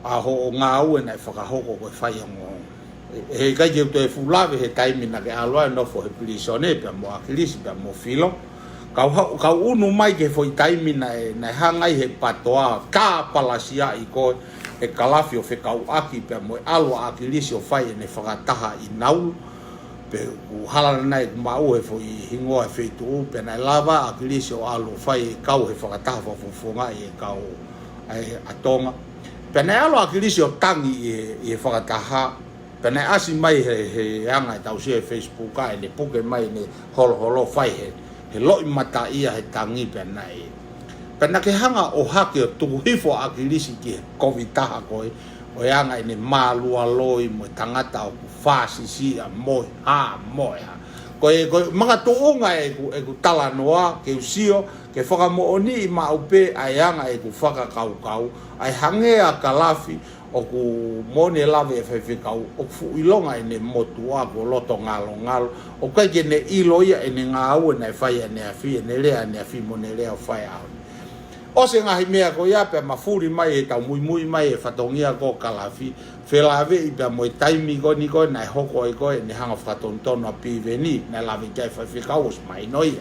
ʻa hoʻo ngāue naʻe fakahoko ko e faiongoongo. ʻE, he ʻikai ke u toe fuʻu lave he taimi naʻa ke ʻalu ai ʻo nofo he pilīsone pea mo ʻAkilisi pea mo Filo. Kau ha-, kau unu mai ki he foʻi taimi naʻe, naʻe hanga ai he patoa tāpalasiaʻi koe ʻe Kalafi ʻo fekauʻaki pea mo e ʻalu ʻa ʻAkilisi ʻo fai ʻene fakataha ʻi Naulu. Pea ʻoku hala nai ʻeku maʻu he foʻi hingoa he feituʻu, pea naʻe lava ʻa ʻAkilisi ʻo ʻalu ʻo fai e kau he fakataha fakafofonga ʻi he kau ʻa e ʻa Tonga. Pea naʻe ʻalu ʻa ʻAkilisi ʻo tangi ʻi he, ʻi he fakataha. Pea naʻe ʻasi mai he, he anga ʻetau sio he Facebook ʻa ʻene puke mai ʻene holoholo fai he, he loʻimata ia he tangi pea naʻe. Pea naʻa ke hanga ʻo ʻohake ʻo tuku hifo ʻa ʻAkilisi ki he kovi taha ko ē, ʻo e anga ʻene mālualoi mo e tangata ʻoku fāsisi ʻa mo e hā, mo e hā. Ko e, ko e makatuʻunga ʻeku, ʻeku talanoa, ke u sio, ke fakamoʻoniʻi maʻu pē ʻa e anga ʻeku fakakaukau, ʻa e hangē ʻa Kalafi, ʻoku moʻoni e lave ʻa e faifekau, ʻoku fuʻu ʻilonga ʻene motuʻa kuo loto ngalongalo, ʻoku ʻikai ke ne ʻilo ia ʻene ngāue naʻe fai ʻaneafi, ʻene lea ʻaneafi mo ʻene lea ʻo fai ʻaho ni. ʻOsi e ngaahi meʻa ko ia pea mafuli mai ʻetau muimui mai he fatongia ko Kalafi, felāveʻi pea mo e taimi ko eni ko ē naʻe hoko ai ko ē ʻene hanga fakatonutonu ʻa Piveni, naʻe lave ki ai e faifekau ʻosi mahino ia.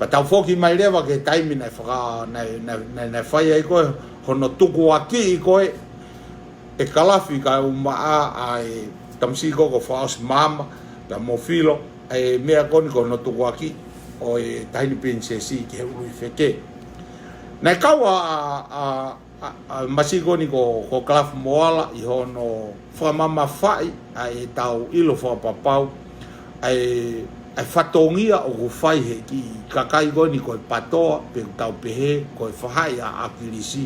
Pea tau foki mai leva ki he taimi naʻe faka-, naʻe, naʻe, naʻe, naʻe fai ai ko ē hono tukuakiʻi ko ē ʻe Kalafi kae ʻumaʻā ʻa e tamasiʻi ko ē ko Fakaʻosi Maama, pea mo Filo, ʻa e meʻa ko eni ko hono tukuakiʻi ʻo e Taʻahine Pilinisesi ki he ʻUluʻi Feke. Naʻe kau ʻa, ʻa, ʻa, ʻa, ʻa e tamasiʻi ko eni ko, ko Kalafi Moala ʻi hono fakamamafaʻi ʻa ʻetau ʻilo fakapapau ʻa e, ʻa e fatongia ʻoku fai he kiʻi kakai ko eni ko e PATOA, pe ʻoku tau pehē ko e faʻahi ʻa ʻAkilisi.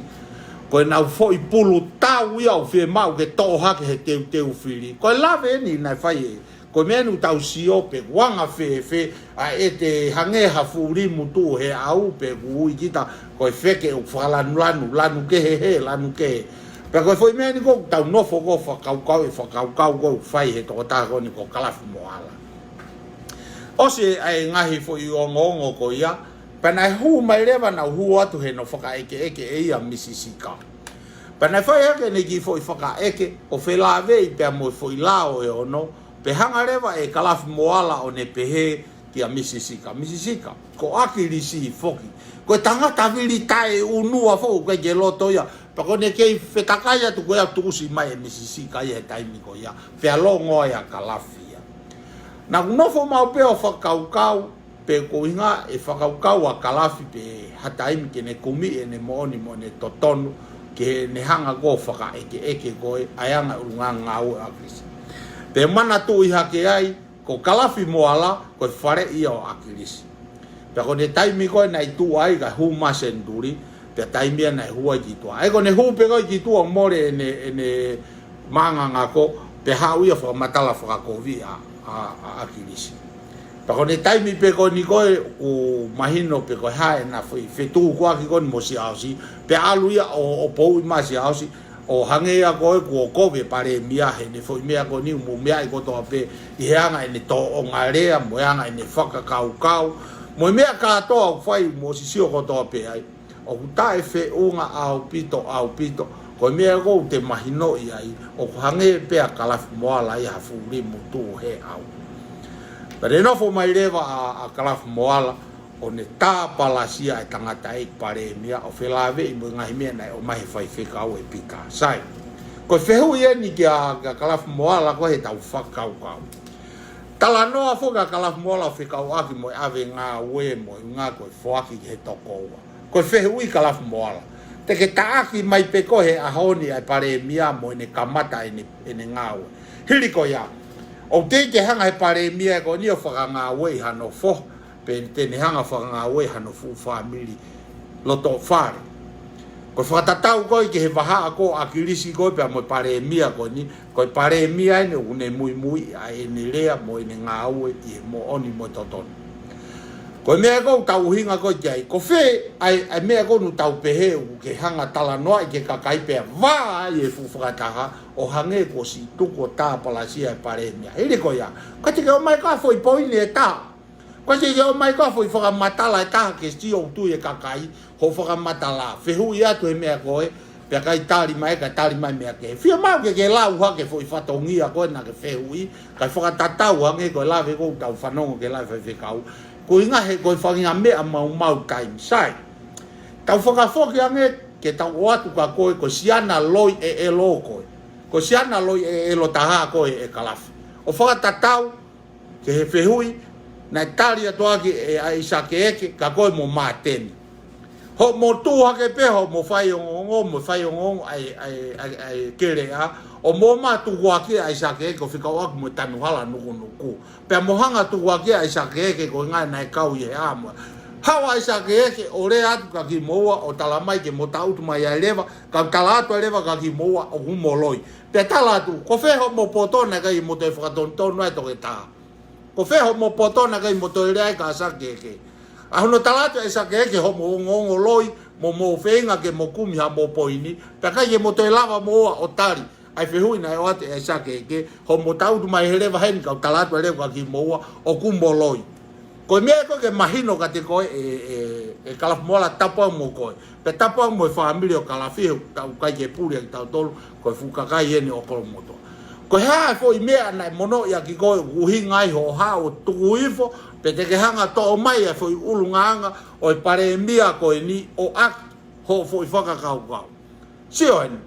Ko ʻenau foʻi pulu tau ia ʻoku fiemaʻu ke toʻo hake he teuteu fili. Ko e lave eni naʻe fai ē, ko e meʻa eni ʻoku tau sio pe ʻoku anga fēfē ʻa ʻete hangē ha fuʻu limu tuʻu he ʻau pe ʻoku ui kita ko e feke ʻoku fakalanulanu, lanu kehe hē, lanu kehe. Pea ko e foʻi meʻa eni ʻoku tau nofo ko ē ʻo fakakaukau, ʻe fakakaukau ko ē ʻoku fai he tokotaha ko eni ko Kalafi Moala. ʻOsi ʻa e ngaahi foʻi ongoongo ko ia, pea naʻe hū mai leva, naʻe hū atu he naʻe fakaʻekeʻeke ʻe ia Misi Sika. Pea naʻe fai hake ʻene kiʻi foʻi fakaʻeke ʻo felāveʻi pea mo e foʻi lao ʻe ono, pea hanga leva ʻe Kalafi Moala ʻo ne pehē kia Misi Sika, Misi Sika, ko ʻAkilisi foki, ko e tangata vili taʻeʻunua foʻou, ʻikai ke loto ia. Pea ko ʻene kei fetakai atu ko ia, tuʻusi mai ʻe Misi Sika ia he taimi ko ia, pea longo ai ʻa Kalafi ia. Naʻá ku nofo maʻu pē ʻo fakakaukau, pe ko e ʻuhinga ʻe fakakaukau ʻa Kalafi pe ha taimi ke ne kumi ʻene moʻoni mo ʻene totonu, ke ne hanga ko ē ʻo fakaʻekeʻeke ko ē ʻa e anga ʻulungaanga ngāue ʻo ʻAkilisi. Pea manatuʻi hake ai, ko Kalafi Moala, ko e faleʻi ia ʻo ʻAkilisi. Pea ko ʻene taimi ko ē naʻe tuʻu ai kae hū mai Senituli, pea taimi ia naʻe hū ai ki tuʻa. ʻE ko ʻene hū pē ko ē ki tuʻa ʻo mole ʻene, ʻene maʻuʻanga ngako, pea haʻu ia ʻo fakamatala fakakovi ʻa, ʻa, ʻa ʻAkilisi. Pea ko ʻene taimi pē ko eni ko ē ʻoku mahino pe ko e hā ʻena foʻi fetukuaki ko eni mo Siaosi, pea ʻalu ia ʻo, ʻo pouʻi mai Siaosi, ʻo hangē ia ko ē kuo kovi e Palēmia heʻene foʻi meʻa ko eni, mou meaʻi kotoa pē ʻi he anga ʻene tōʻonga lea, mo e anga ʻene fakakaukau, mo e meʻa kātoa ʻoku fai, mou ʻosi sio kotoa pē ai. ʻOku taʻefeʻunga ʻaupito, ʻaupito. Ko e meʻa ʻoku te mahinoʻi ai, ʻoku hangē pē ʻa Kalafi Moala ia ha fuʻu limu tuʻu he ʻau. Pea ne nofo mai leva ʻa, ʻa Kalafi Moala, ʻo ne tāpalasia e tangataʻeiki Palēmia, ʻo felāveʻi mo e ngaahi meʻa naʻe ʻomai he faifekau ʻe Pita. Sai. Ko e fehuʻi eni kia, kia Kalafi Moala ko ē heʻetau fakakaukau. Talanoa foki ʻa Kalafi Moala ʻo fekauʻaki mo e ʻave ngāue mo e ʻuhinga ko e foaki ki he toko ua. Ko e fehuʻi Kalafi Moala. Te ke taʻaki mai pē koe he ʻaho ni ʻa e Palēmia mo ʻene kamata ʻene, ʻene ngāue. Hili ko ia, ʻoku teʻeki ke hanga he Palēmia ko eni ʻo fakangāueʻi hano foha, pe te ne hanga ʻo fakangāueʻi hano fuʻu fāmili loto fale. Ko e fakatatau ko ē ki he vahaʻa ko ē ʻo ʻAkilisi ko ē pea mo e Palēmia ko eni, ko e Palēmia eni ʻoku ne muimui ʻa ʻene lea mo ʻene ngāue ʻi he moʻoni mo e totonu. Ko e meʻa ʻoku tau ʻuhinga ko ē ki ai, ko fē ʻa e, ʻa e meʻa ʻoku tau pehē ʻoku ke hanga ʻo talanoaʻi ki he kakai pea vā ai e fuʻu fakataha, ʻo hangē kuo ʻosi tuku ʻo tāpalasia e Palēmia. Hili ko ia, ka te ke ʻomai ko ā foʻi poini ʻe taha. Ko e te ke ʻomai ko ā foʻi fakamatala ʻe taha ke sio ʻoku tui e kakai hoʻo fakamatala. Fehuʻi atu he meʻa ko ē, pea ʻikai tali mai, kae tali mai meʻa kehe. Fiemaʻu ke ke lau hake foʻi fatongia ko ē naʻá ke fehuʻi, kae fakatatau ange ko e lave ʻoku tau fanongo ki he lave faifekau. Ko e ʻuhinga he ko e faʻahinga meʻa maumau taimi. Sai. Tau fakafoki ange ke tau ʻoatu kia koe ko e siana loi ʻeʻelo ko ē. Ko e siana loi ʻeʻelo taha ko ē ʻe Kalafi. ʻO fakatatau ki he fehuʻi naʻe tali atu ʻaki ʻe ʻAisake Eke, kia koe mo Māteni. Hoʻomo tuʻu hake pē hoʻomo faiongoongo, mo faiongoongo ʻa e, ʻa e, ʻa e, ʻa e kelea, ʻo mo ma tukuakiʻi ʻa ʻAisake Eke ʻo fekauʻaki mo e Tanuhala Nukunuku. Pea mo hanga ʻo tukuakiʻi ʻa ʻAisake Eke ko e ʻuhinga naʻe kau ʻi he ʻā mo. Haʻu ʻa ʻAisake Eke ʻo lea atu kia kimoua ʻo tala mai ke mo tangutu mai ai leva, kau tala atu ai leva kia kimoua ʻoku mo loi. Pea tala atu, ko fē hoʻomo poto naʻe ʻikai mo toe fakatonutonu ai toketā. Ko fē hoʻomo poto naʻe ʻikai mo toe lea ai kia ʻAisake Eke. ʻA hono tala atu ʻe ʻAisake Eke hoʻomo ongoongo loi, mo mo feinga ke mo kumi haʻamo poini, pea ʻikai ke mo toe lava moua ʻo tali ʻa e fehuʻi naʻe ʻoatu ʻe ʻAisake Eke, hoʻomo tangutu mai he leva heni kau tala atu ai leva kia kimoua ʻoku mo loi. Ko e meʻa ko ē ke mahino kiate koe ʻe, ʻe, ʻe Kalafi Moala, tapu ange mo koe. Pea tapu ange mo e fāmili ʻo Kalafi, he ʻoku ʻikai ke puli ʻa kitautolu, ko e fuʻu kakai eni ʻo Kolomotuʻa. Ko e hā e foʻi meʻa naʻe monoʻi ʻaki koe ʻoku ʻuhinga ai hoʻo haʻu ʻo tuku hifo, Pe te ke hanga toʻo mai e foʻi ʻulungaanga ʻo e palēmia ko eni ʻo ʻaki hoʻo foʻi fakakaukau. Sio heni.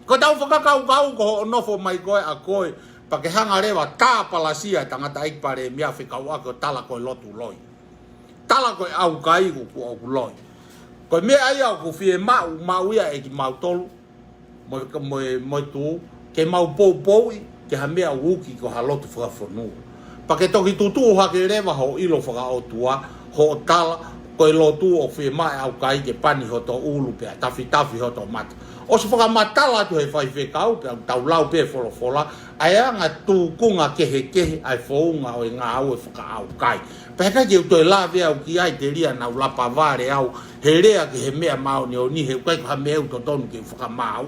Ko ʻetau fakakaukau ko hoʻo nofo mai ko ē ʻa koe, pea ke hanga leva tāpalasia e tangataʻeiki palēmia fekauʻaki ʻo tala ko e lotu loi. Tala ko e ʻaukai ʻoku, ʻoku loi. Ko e meʻa ia ʻoku fiemaʻu, maʻu ia ʻe kimautolu mo, mo, mo e tū, ke mau poupouʻi ki ha meʻa ʻoku uki ko ha lotu fakafonua. Pea ke toki tutuʻu hake leva hoʻo ʻilo fakaʻotua, hoʻo tala, ko e lotu ʻoku fiemaʻu e ʻaukai ke pani hoto ʻulu pea tafitafi hoto mata. ʻOsi fakamatala atu he faifekau pea tau lau pē folofola, ʻa e anga tūkunga kehekehe ʻa e founga ʻo e ngāue fakaʻaukai. Pea heʻikai ke u toe lave au ki ai, telia naʻa ku lapa vale au he lea ki he meʻa māʻoniʻoni, he ʻoku ʻikai ko ha meʻa ʻoku totonu ke u fakamaau.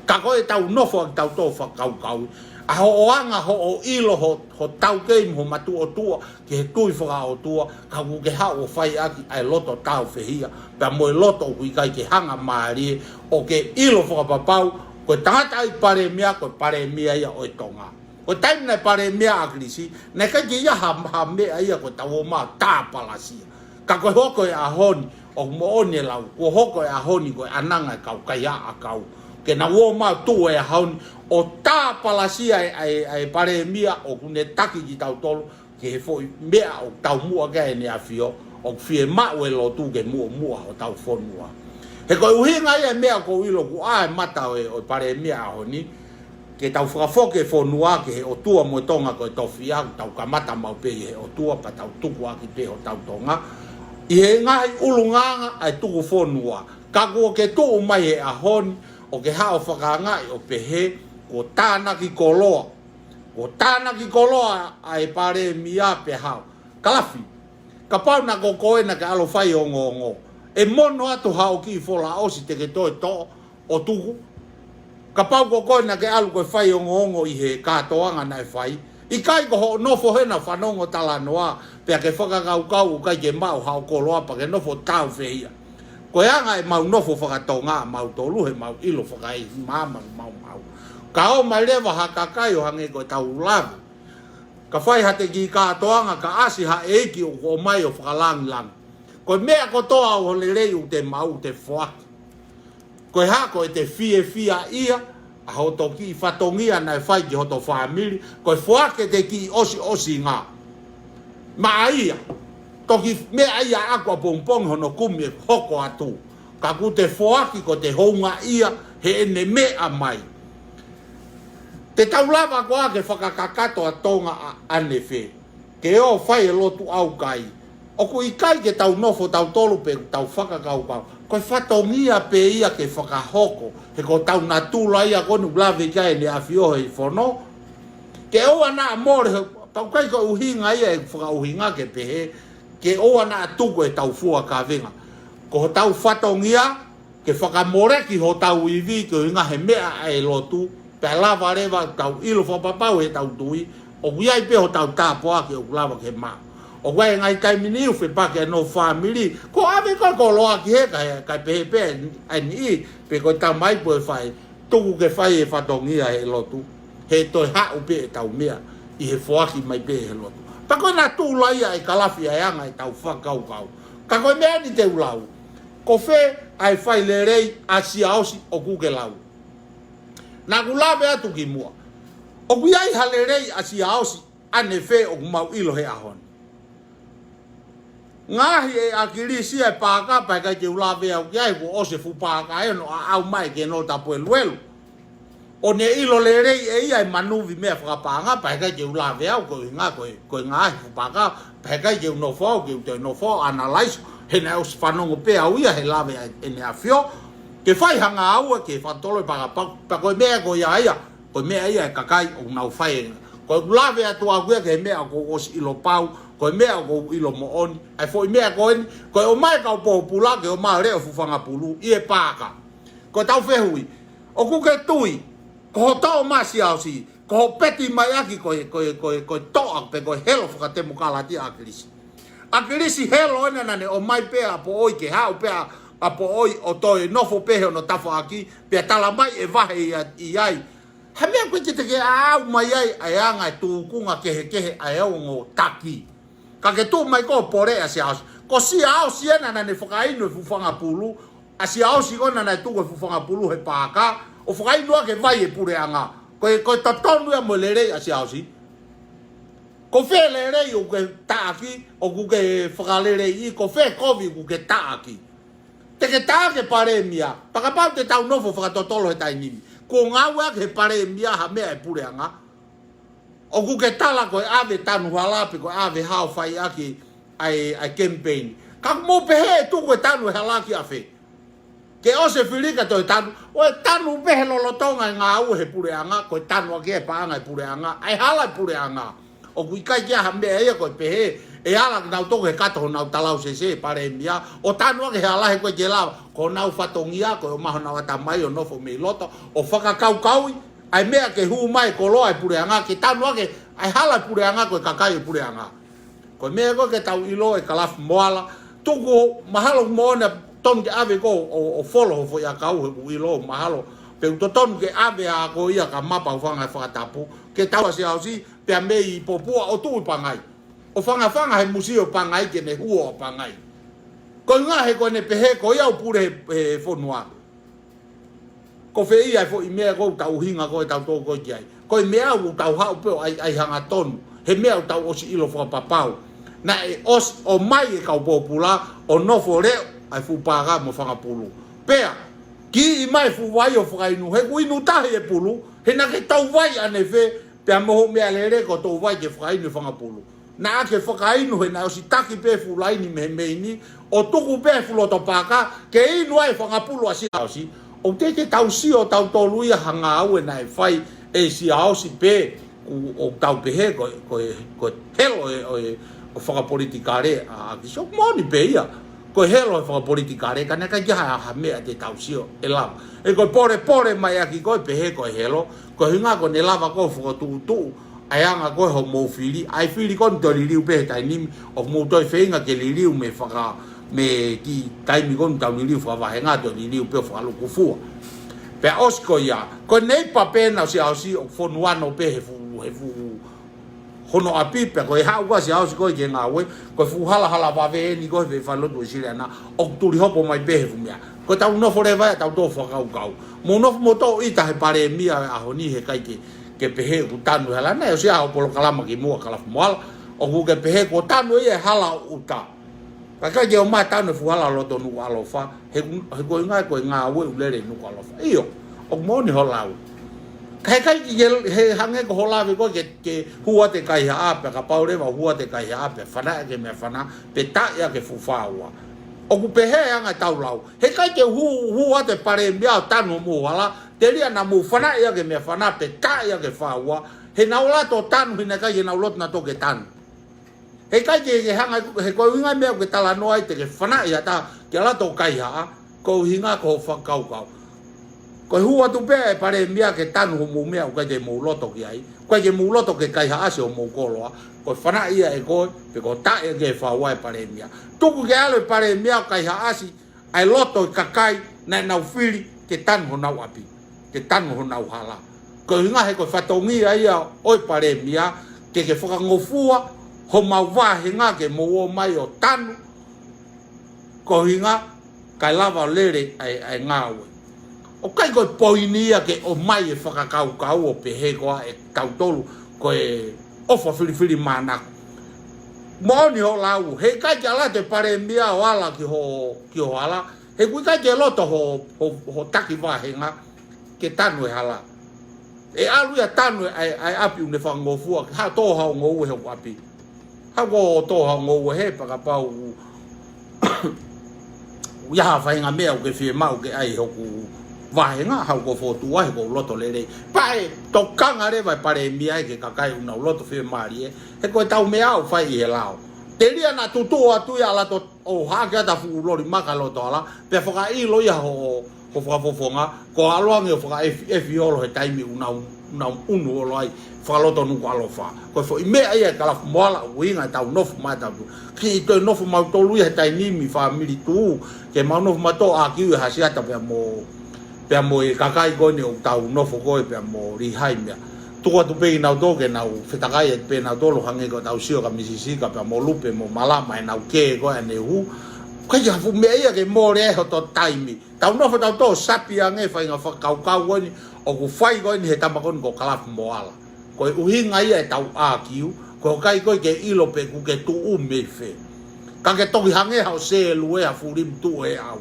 Ka ko ʻetau nofo ʻa kitautolu fakakaukau, ʻa hoʻo anga hoʻo ʻilo ho, ho taukei mo ho matuʻotuʻa ki he tui fakaʻotua, ka ʻoku ke haʻu ʻo fai ʻaki ʻa e loto tāufehiʻa, pea mo e loto ʻoku ʻikai ke hanga mālie, ʻo ke ʻilo fakapapau, ko e tangataʻeiki palēmia, ko e palēmia ia ʻo e Tonga. Ko e taimi naʻe palēmia ʻa ʻAkilisi, naʻe ʻikai ke ʻi ai ha, ha meʻa ia ko ʻetau ō mai ʻo tāpalasia. Ka ko e hoko e ʻaho ni, ʻoku moʻoni e lau, kuo hoko e ʻaho ni ko e ʻananga e kau kaihaʻa ʻakau. Ke nau ō mai ʻo tuʻu he ʻaho ni, ʻo tāpalasia e, e, e palēmia ʻoku ne taki kitautolu, ki he foʻi meʻa ʻoku taumuʻa ki ai ʻEne ʻAfio, ʻoku fiemaʻu e lotu ke muʻomuʻa hotau fonua. He ko e ʻuhinga ia e meʻa ʻoku ou ʻilo ʻoku ʻā e mata ʻo e, ʻo e palēmia ʻaho ni, ke tau fakafoki e fonua ki he ʻOtua mo e Tonga ko e tofiʻa, ʻoku tau kamata maʻu pē ʻi he ʻOtua pea tau tukuakiʻi pē hotau Tonga. ʻI he ngaahi ʻulungaanga ʻa e tuku fonua. Ka kuo ke tuʻu mai he ʻaho ni, ʻo ke haʻu ʻo fakaangaʻi ʻo pehē, kuo tānaki koloa. Kuo tānaki koloa ʻa e palēmia pea haʻu. Kalafi, kapau naʻa ko koe naʻa ke ʻalu ʻo fai ongoongo, ʻe mono atu haʻo kiʻi fola ʻosi te ke toe toʻo ʻo tuku. Kapau ko koe naʻa ke ʻalu ko e fai ongoongo ʻi he kātoanga naʻe fai, ʻikai ko hoʻo nofo hena fanongo talanoa, pea ke fakakaukau ʻoku ʻikai ke maʻu haʻo koloa pea ke nofo tāufehiʻa. Ko e anga ʻemau nofo fakatonga ʻamautolu, he mau ʻilo fakaʻeiki maama maumau. Ka ō mai leva ha kakai ʻo hangē ko ʻetau lave, ka fai ha te kiʻi kātoanga, ka ʻasi ha ʻeiki ʻoku ō mai ʻo fakalangilangi. Ko e meʻa kotoa ʻo e lelei ʻoku te maʻu ʻoku te foaki. Ko e hā? Ko ʻete fiefia ia ʻa hoto kiʻi fatongia naʻe fai ki hoto fāmili, ko e foaki ʻete kiʻi ʻosiʻosinga maʻa ia. Toki meʻa ia ʻaku ʻapongipongi hono kumi ʻe hoko atu. Ka ʻoku te foaki ko ʻete houngaʻia heʻene meʻa mai. Te tau lava koā ke fakakakato ʻa Tonga ʻa, ʻanefē? Ke ō fai e lotu ʻaukai. ʻOku ʻikai ke tau nofo tautolu pē tau fakakaukau, ko e fatongia pē ia ke fakahoko, he ko hotau natula ia ko eni ʻoku lave ki ai ʻEne ʻAfio he fono. Ke ʻoua naʻa mole, he, pea ʻoku ʻikai ko e ʻuhinga ia e fakaʻuhinga ke pehē, ke ʻoua naʻa tuku ʻetau fua kavenga. Ko hotau fatongia, ke fakamoleki hotau ivi koeʻuhinga he meʻa ʻa e lotu, pea lava leva tau ʻilo fakapapau heʻetau tui, ʻoku ʻi ai pē hotau tāpuaki ʻoku lava ke maʻu. ʻOku ʻi ai e ngaahi taimi ni ʻoku fepaki ai hono fāmili, ko e ʻave ko e koloa ki hē, kae, kae pehē pē ʻa e niʻihi, pe ko e tamai pe ko e faʻē, tuku ke fai e fatongia he lotu, he toe haʻu pē ʻetau meʻa ʻi he foaki mai pē he lotu. Pea ko e natula ia e Kalafi ʻa e anga ʻetau fakakaukau. Ka ko e meʻa ni te u lau, ko fē ʻa e fai lelei ʻa Siaosi ʻoku ke lau? Naʻa ku lave atu kimuʻa, ʻoku ʻi ai ha lelei ʻa Siaosi ʻanefē ʻoku mau ʻilo he ʻaho ni? Ngaohi ʻe ʻAkilisi e paaka, pea ʻikai ke u lave au ki ai, kuo ʻosi e fuʻu paaka ʻe ono ʻaʻau mai ke no tapu e luelu. ʻO ne ʻilo lelei ʻe ia e manuvi meʻa fakapaʻanga, pea ʻikai ke u lave au, koeʻuhinga ko e, ko e ngaahi fuʻu paaka, pea ʻikai ke u nofo au, ke u toe nofo au ʻo analyze, he naʻe ʻosi fanongo pē au ia he lave ʻa ʻEne ʻAfio, ke fai ha ngāue ke fakatolo e paaka, pea, pea ko e meʻa ko ia ia, ko e meʻa ia e kakai ʻoku nau fai. Ko ʻeku lave atu au ia ki he meʻa ʻoku ou ʻosi ʻilo pau, ko e meʻa ʻoku ou ʻilo moʻoni, ʻa e foʻi meʻa ko eni, ko e ō mai e kau pōpula ke ō mai ʻo leʻo fuʻu fanga pulu ʻi he paaka. Ko ʻetau fehuʻi, ʻoku ke tui, ko hoʻo toʻo mai ʻa Siaosi, ko hoʻo peti mai ʻaki ko e, ko e, ko e, ko e toʻa pe ko e helo fakatemokalati ʻa ʻAkilisi? ʻAkilisi helo ena naʻa ne ō mai pē ʻapoʻoi ke haʻu pē ʻapoʻoi ʻo toe nofo pē he hono tafaʻaki, pea tala mai ʻe vahe ia ʻi ai. Ha meʻa ko ē ke te ke ʻaʻau mai ai ʻa e anga e tūkunga kehekehe ʻa e ongo taki. Ka ke tuʻu mai ko e pole ʻa Siaosi. Ko Siaosi ena naʻa ne fakainu e fuʻu fanga pulu, ʻa Siaosi ko ena naʻe tuku e fuʻu fanga pulu he paaka, ʻo fakainu ʻaki e vai e puleʻanga. Ko e, ko e totonu ia mo e lelei ʻa Siaosi. Ko fē lelei ʻoku ke taʻaki, ʻoku ke fakaleleiʻi, ko fē kovi ʻoku ke taʻaki. Te ke taʻaki e palēmia, pea kapau te tau nofo fakatotolo he taimi ni. Kuo ngāueʻaki he palēmia ha meʻa e puleʻanga. ʻOku ke tala ko e ʻave tanu hala pe ko e ʻave hao fai ʻaki ʻa e, ʻa e kemipeini. Ka mou pehē ʻe tuku e tanu e hala ki ʻafē. Ke ʻosi e fili ka toe tanu, ʻo e tanu pē he lolotonga e ngāue he puleʻanga, ko e tanu ʻaki e paʻanga e puleʻanga, ʻa e hala e puleʻanga. ʻOku ʻikai ke ʻi ai ha meʻa ia ko e pehē, ʻe ala ke nau toki he kato honau talausese e palēmia, ʻo tanu ʻaki e hala he ko e ke lava, ko honau fatongia, ko e ʻomai honau ʻatamai ʻo nofo mei loto, ʻo fakakaukauʻi, ʻa e meʻa ke hū mai e koloa e puleʻanga, ke tanu ʻaki ʻa e hala e puleʻanga, ko e kakai e puleʻanga. Ko e meʻa ko ē ke tau ʻilo e Kalafi Moala, tuku mahalo mo ʻene tonu ke ʻave ko ʻo, ʻo folo ho foʻi ʻakau he ʻoku ʻilo mahalo. Pea ʻoku totonu ke ʻave ʻa ko ia ka mapa ʻo fanga e fakatapu, ke tau ʻa Siaosi, pea mei Popua ʻo tuʻu ʻi Pangai. ʻO fangafanga he musio Pangai ke ne huo ʻa Pangai. Ko e ngaahi he ko ʻene pehē ko ia ʻoku pule he, he fonua. Ko fē ia e foʻi meʻa ʻoku tau ʻuhinga ko ē tau tō ko ē ki ai. Ko e meʻa ʻoku tau haʻu pē ʻo ʻai, ʻai hangatonu. He meʻa ʻoku tau ʻosi ʻilo fakapapau. Naʻe ʻosi ʻomai e kau pōpula ʻo nofo leʻo ʻa e fuʻu paaka mo e fanga pulu. Pea, kiʻi mai e fuʻu vai ʻo fakainu. He ʻoku inu tahi e pulu. He naʻa ke tau vai ʻanefē. Pea mo hoʻo meʻalele ko e tau vai ke fakainu e fanga pulu. Naʻa ke fakainu he naʻe ʻosi taki pē fuʻu laini mei he meini, ʻo tuku pē fuʻu loto paaka, ke inu ai e fanga pulu ʻa Siaosi. ʻOku teʻeki ke tau sio tautolu ia ha ngāue naʻe fai ʻe Siaosi pē, ʻoku, ʻoku tau pehē ko, ko, ko e helo e, ʻo e, ʻo e fakapolitikale ʻa, ʻa ʻAkisi, ʻoku moʻoni pē ia. Ko e helo e fakapolitikale, ka naʻe ʻikai ke ʻi ai ha, ha meʻa te tau sio ʻe lava. ʻE ko e polepole mai ʻaki ko e pehē ko e helo, ko e ʻuhinga ko ʻene lava ko e fokotuʻutuʻu, ʻa e anga ko ē hoʻomou fili, ʻa e fili ko eni toe liliu pē he taimi ni, ʻoku mou toe feinga ke liliu mei faka, mei he kiʻi taimi ko eni tau liliu fakavahenga toe liliu pē ʻo fakalukufua. Pea ʻosi ko ia, ko e neipa pē ena ʻo Siaosi ʻoku fonu ano pē he fuʻu, he fuʻu hono ʻapi pea ko e haʻu ko ē ʻa Siaosi ko ē ke ngāue, ko e fuʻu halahala vave eni ko ē he falelotu ʻi Siliana, ʻoku tuli hopo mai pē he fuʻu meʻa. Ko e tau nofo leva ia tau tō fakakaukau. Mou nofo mou tō ʻita he palēmia ʻaho ni he ʻikai ke, ke pehē ʻoku tanu e hala naʻe ʻosi ʻa hoʻo polokalama kimuʻa Kalafi Moala, ʻoku ke pehē kuo tanu ia e hala ʻo ʻuta. Ka ʻikai ke ʻomai tanu e fuʻu hala loto Nukuʻalofa, he, he ko e ngaahi ko e ngāue ʻoku lele Nukuʻalofa. ʻIo, ʻoku moʻoni hoʻo lau. Ka he ʻikai ke, he hangē ko hoʻo lave ko ē ke, ke hū atu e kaihaʻa pea kapau leva ʻoku hū atu e kaihaʻa pea fanaʻi ʻaki e meʻafana, pe taʻi ʻaki e fuʻu fāua. ʻOku pehē anga e tau lau. He ʻikai ke hū, hū atu e palēmia ʻo tanu homou hala, telia naʻa mou fanaʻi ʻaki e meʻafana, pe taʻi ʻaki e fāua. He naʻa nau ʻalu atu ʻo tanu, he naʻe ʻikai ke nau loto nautolu ke tanu. He ʻikai ke, ke hanga, he ko e ʻuhinga e meʻa ʻoku ke talanoa ai te ke fanaʻi ʻa e taha ke ʻalu atu ʻo kaihaʻa, ko e ʻuhinga ko hoʻo fakakaukau. Ko e hū atu pē e palēmia ke tanu homou meʻa ʻoku ʻikai te mou loto ki ai, ʻoku ʻikai ke mou loto ke kaihaʻasi homou koloa, ko e fanaʻi ia ʻe koe, pe ko e taʻi ʻaki e fāua e palēmia. Tuku ke ʻalu e palēmia ʻo kaihaʻasi, ʻa e loto e kakai naʻa nau fili ke tanu honau ʻapi, ke tanu honau hala. Ko e ʻuhinga he ko e fatongia ia ʻo e palēmia ke ke fakangofua homau vāhenga ke mou ō mai ʻo tanu. Ko e ʻuhinga kae lava ʻo lele ʻa e, ʻa e ngāue. ʻOku ʻikai ko e poini ia ke ʻomai e fakakaukau ʻo pehē ko ā ʻe tautolu ko e ʻofa filifilimānako. Moʻoni hoʻo lau, he ʻikai ke ʻalu atu e palēmia ʻo ala ki hoʻo, ki hoʻo hala, he ʻoku ʻikai ke loto hoʻo, hoʻo, hoʻo taki vāhenga ke tanu e hala. ʻE ʻalu ia tanu e, ʻa e, ʻa e ʻapi ʻoku ne fakangofua, ke haʻu ʻo tō haʻo ngoue he ʻoku ʻapi. Haʻu koe ʻo tō haʻo ngoue he, pea kapau ʻoku ʻi ai ha faʻahinga meʻa ʻoku ke fiemaʻu ke ʻai hoku vāhenga, haʻu koe ʻo fokotuʻu ai hoku loto lelei. Pea ʻe tokanga leva e palēmia ia ki he kakai ʻoku nau loto fiemālie, he ko e tau meʻa ʻoku fai ʻi he lao. Telia naʻa tutuʻu atu ia ʻalu atu ʻo haʻaki atu ha fuʻu loli maka loto hala, pea fakaʻilo ia ho, ho fakafofonga, ko e ʻalu ange ʻo fakaefi, efi ʻolo he taimi ʻoku nau, nau unu ʻolo ai, fakaloto Nukuʻalofa. Ko e foʻi meʻa ia ʻe Kalafi Moala ʻuhinga ʻetau nofo mautolu. Kiʻi toe nofo mautolu ia he taimi ni fāmili tuʻu, ke mau nofo mautolu ʻaki ʻa Hasiata pea mo, pea mo e kakai ko eni ʻoku tau nofo ko ē pea mo Lihai meʻa. tuku atu pē kinautolu ke nau fetakai atu pē nautolu hangē ko ʻetau sio kia Misisika pea mo Lupe mo Malama ʻenau kē ko ē ʻaneuhu. ʻIkai ke ha fuʻu meʻa ia ke mole ai hoto taimi. Tau nofo tautolu ʻo sapi ange faʻahinga fakakaukau ko eni ʻoku fai ko eni he tama ko eni ko Kalafi Moala. Ko e ʻuhinga ia ʻetau ʻākiu, ko e ʻikai ko ē ke ʻilo pe ʻoku ke tuʻu mei fē. Ka ke toki hangē haʻo sēlue ha fulimu tuʻu he ʻau.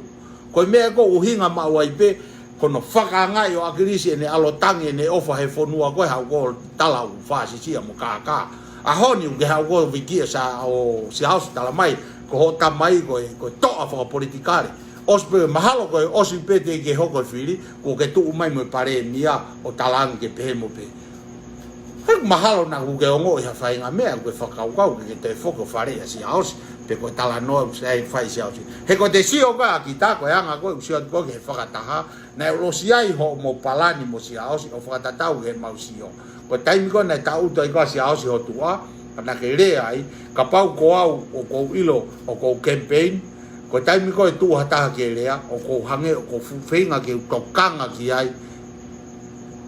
Ko e meʻa ko ē ʻuhinga maʻu ai pē, ko hono fakaangaʻi ʻo ʻAkilisi ʻene ʻalu ʻo tangi ʻene ʻofa he fonua ko ē haʻu ko ē tala ʻoku fāsisia mo kākā. ʻAho ni ʻoku ke haʻu ko ē vikia sa ʻo Siaosi tala mai, ko hoʻo tamai ko e, ko e toʻa fakapolitikale. ʻOsi pē mahalo ko e ʻosi pē teʻeki ke hoko e fili, kuo ke tuʻu mai mo e palēmia ʻo talaange ke pehē mo pehē. He mahalo naʻa ʻoku ke ongoʻi ha faʻahinga meʻa, ʻoku ke fakakaukau ke ke toe foki ʻo faleʻi ʻa Siaosi, pe ko e talanoa ʻoku sai fai Siaosi. He ko ʻete sio ko ē ʻa kita ko e anga ko ē ʻoku sio atu ko ē ki he fakataha, naʻe ʻosi ʻi ai hoʻomou palani mo Siaosi ʻo fakatatau ki heʻemau sio. Ko e taimi ko ē naʻe tangutu ai ko ē ʻa Siaosi ho tuʻa, ka naʻa ke lea ai, kapau ko au ʻoku ou ʻilo ʻoku ou campaign, ko e taimi ko ē ʻe tuʻu ha taha ke lea, ʻoku ou hangē, ʻoku ou fu-, feinga ke u tokanga ki ai.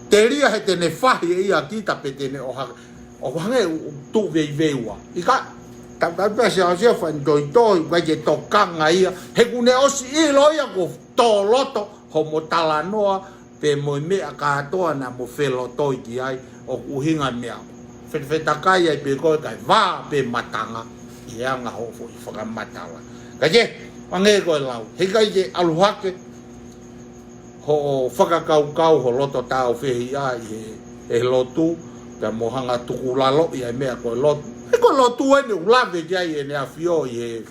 Telia he te ne fahi ʻe ia kita pe te ne ʻoha-, ʻoku hangē ʻoku tuʻu veiveiua. ʻIkai, tau, tau pea Siaosi ʻa faʻa toitoi, ʻikai ke tokanga ia. He ʻoku ne ʻosi ʻilo ia ko e tō loto hoʻomo talanoa, pe mo e meʻa kātoa naʻa mo felotoi ki ai, ʻoku ʻuhinga meʻa. Fetafetakai ai pē ko ē kae vā pē matanga ʻi he anga hoʻo foʻi fakamatala. Ka ke, hangē ko e lau, heʻikai ke ʻalu hake hoʻo fakakaukau ho loto tāufehiʻa ʻi he, he lotu, pea mo hanga tukulaloʻi ʻa e meʻa ko e lotu. He ko e lotu eni ʻoku lave ki ai ʻEne ʻAfio ʻi he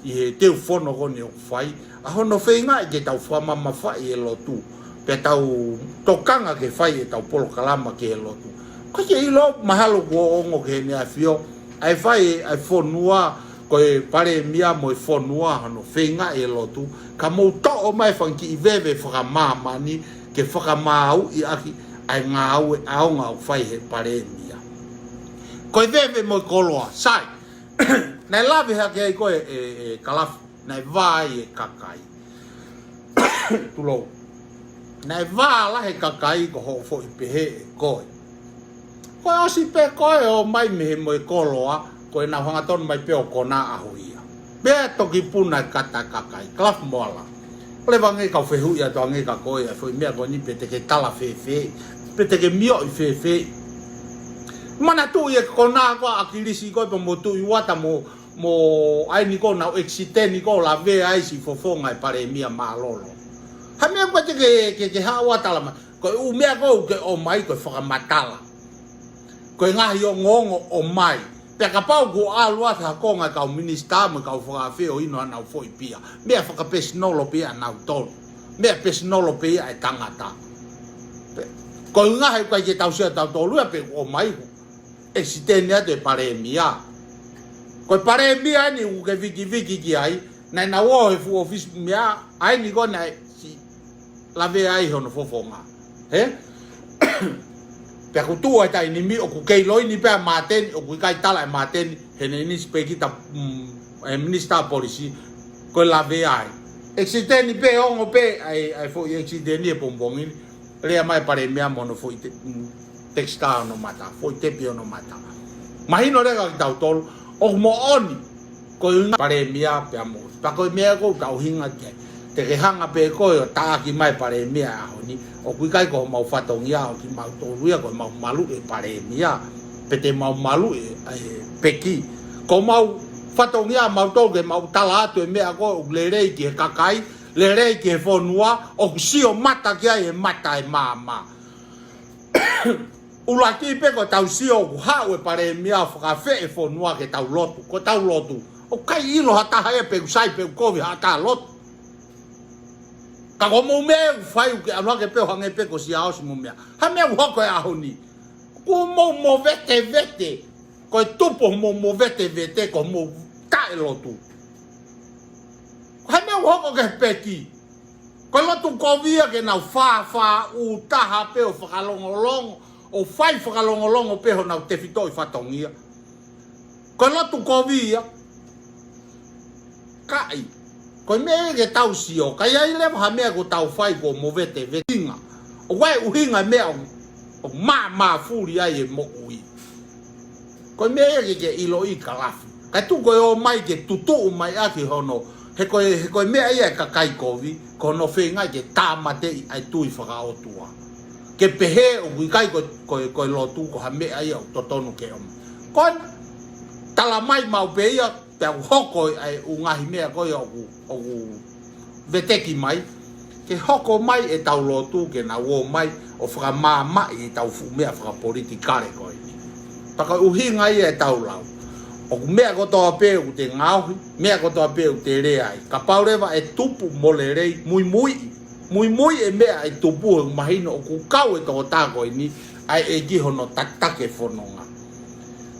ʻi he teu fono ko eni ʻoku fai, ʻa hono feingaʻi ke tau fakamamafaʻi e lotu, pea tau tokanga ke fai ʻetau polokalama ki he lotu. Ko e ke ʻilo mahalo kuo ongo ki heʻene ʻAfio, ʻa e fai ʻa e fonua, ko e palēmia mo e fonua hono feingaʻi e lotu, ka mou toʻo mai fanga kiʻi veve fakamāmani, ke fakamāuʻi ʻaki ʻa e ngāue ʻaonga ʻoku fai he palēmia. Ko e veve mo e koloa, sai, naʻe lave hake ai ko ē ʻe, ʻe Kalafi, naʻe vā ai e kakai. Tulou. Naʻe vā lahi e kakai ko hoʻo foʻi pehē ʻe koe. Ko e ʻosi pē ko ē ʻo mai mei he mo e koloa, ko ʻenau hangatonu mai pē ʻo konā ʻaho ia. Pea toki puna e kata kakai, Kalafi Moala. ʻOku leva ange kau fehuʻi atu ange kia koe, ʻa e foʻi meʻa ko eni pe te ke tala fēfē, pe te ke mioʻi fēfē. Manatuʻi e konā ko ē ʻa ʻAkilisi ko ē pea mo Tuʻi Uata mo mo ʻa eni ko ē naʻa nau ʻekisiteni ko ē ʻo lavea ai siʻi fofonga e palēmia mālōlō. Ha meʻa ko ē te ke, ke, ke haʻu ʻo tala mai. Ko e ʻū meʻa ko ē ʻoku ke ʻomai ko e fakamatala. Ko e ngaahi ongoongo ʻomai. Pea kapau kuo ʻalu atu ha konga e kau minisitā mo e kau fakaafe ʻo inu ʻenau foʻi pia. Meʻa fakapēsinolo pē ia ʻanautolu. Meʻa pēsinolo pē ia ʻa e tangata. Pea, ko e ngaahi ʻoku ʻikai ke tau sio tautolu ia pe ʻomai ʻekisiteni atu e palēmia. Ko e palēmia eni ʻoku ke vikiviki ki ai, naʻa nau ō he fuʻu ʻōfisi meʻa, ʻa eni ko ē naʻe siʻi lavea ai hono fofonga. He? Pea kuo tuʻu ai e taimi ni ʻoku kei ʻiloʻi ni pē ʻa Māteni, ʻoku ʻikai tala ʻe Māteni, heʻene inisipēkita, mm, e minisitā polisi, ko e lavea ai. ʻEkisiteni pē ongo pē, ʻa e, ʻa e foʻi ʻekisiteni he pongipongi ni, lea mai e palēmia mo hono foʻi te-, mm, tekisitā hono mata, foʻi tepi hono mata. Mahino leva kia kitautolu, ʻoku moʻoni, ko e ʻuhinga palēmia pea mo. Pea ko e meʻa ʻoku tau ʻuhinga ki ai. Te ke hanga pē koe ʻo taʻaki mai palēmia he ʻaho ni, ʻoku ʻikai ko homau fatongia ʻo kimautolu ia ko ʻemau maluʻi e palēmia, pe te mau maluʻi e, e peki. Ko homau fatongia mautolu ke mau tala atu e meʻa ko ē ʻoku lelei ki he kakai, lelei ki he fonua, ʻoku sio mata ki ai e mata e maama. ʻUluaki pē ko ʻetau sio ʻoku haʻu e palēmia ʻo fakaafeʻi e fonua ke tau lotu. Ko ʻetau lotu. ʻOku ʻikai ʻilo ha taha ia pe ʻoku sai pe ʻoku kovi ha taha lotu. Ka ko hoʻomou meʻa ʻoku fai ʻoku ke ʻalu hake pē ʻo hangē pē ko Siaosi mo meʻa. Ha meʻa ʻoku hoko he ʻaho ni. Ko hoʻomou movetevete. Ko e tupu hoʻomou movetevete ko hoʻomou taʻelotu. Ko e hā e meʻa ʻoku hoko ki he peki? Ko e lotu kovi ia ke nau fāfā ʻū taha pē ʻo fakalongolongo, ʻo fai fakalongolongo pē honau tefitoʻi fatongia. Ko e lotu kovi ia. Kaʻi. Ko e meʻa ia ke tau sio, ka ʻi ai leva ha meʻa ʻoku tau fai kuo movetevete. ʻUhinga. ʻOku ʻi ai e ʻuhinga e meʻa ʻoku ʻoku māmāfuli ai e moʻui. Ko e meʻa ia ke ke ʻiloʻi Kalafi. Kae tuku ʻo ō mai ke tutuʻu mai ʻaki hono, he ko e, he ko e meʻa ia e kakai kovi, ko hono feinga ke tāmateʻi ʻa e tui fakaʻotua. Ke pehē ʻoku ʻikai ko, ko, ko e lotu ko ha meʻa ia ʻoku totonu ke ʻomai. Ko e tala mai maʻu pē ia, pea ʻoku hoko ʻa e ʻū ngaahi meʻa ko ia ʻoku, ʻoku veteki mai, ke hoko mai ʻetau lotu ke nau ō mai ʻo fakamaamaʻi ʻetau fuʻu meʻa fakapolitikale ko eni. Pea ko e ʻuhinga ia ʻetau lau. ʻOku meʻa kotoa pē ʻoku te ngaohi, meʻa kotoa pē ʻoku te lea ai. Kapau leva ʻe tupu mo lelei, muimuiʻi. Muimuiʻi e meʻa ʻe tupu he mahino ʻoku kau e tokotaha ko eni, ʻa e ʻEiki hono tataki e fononga.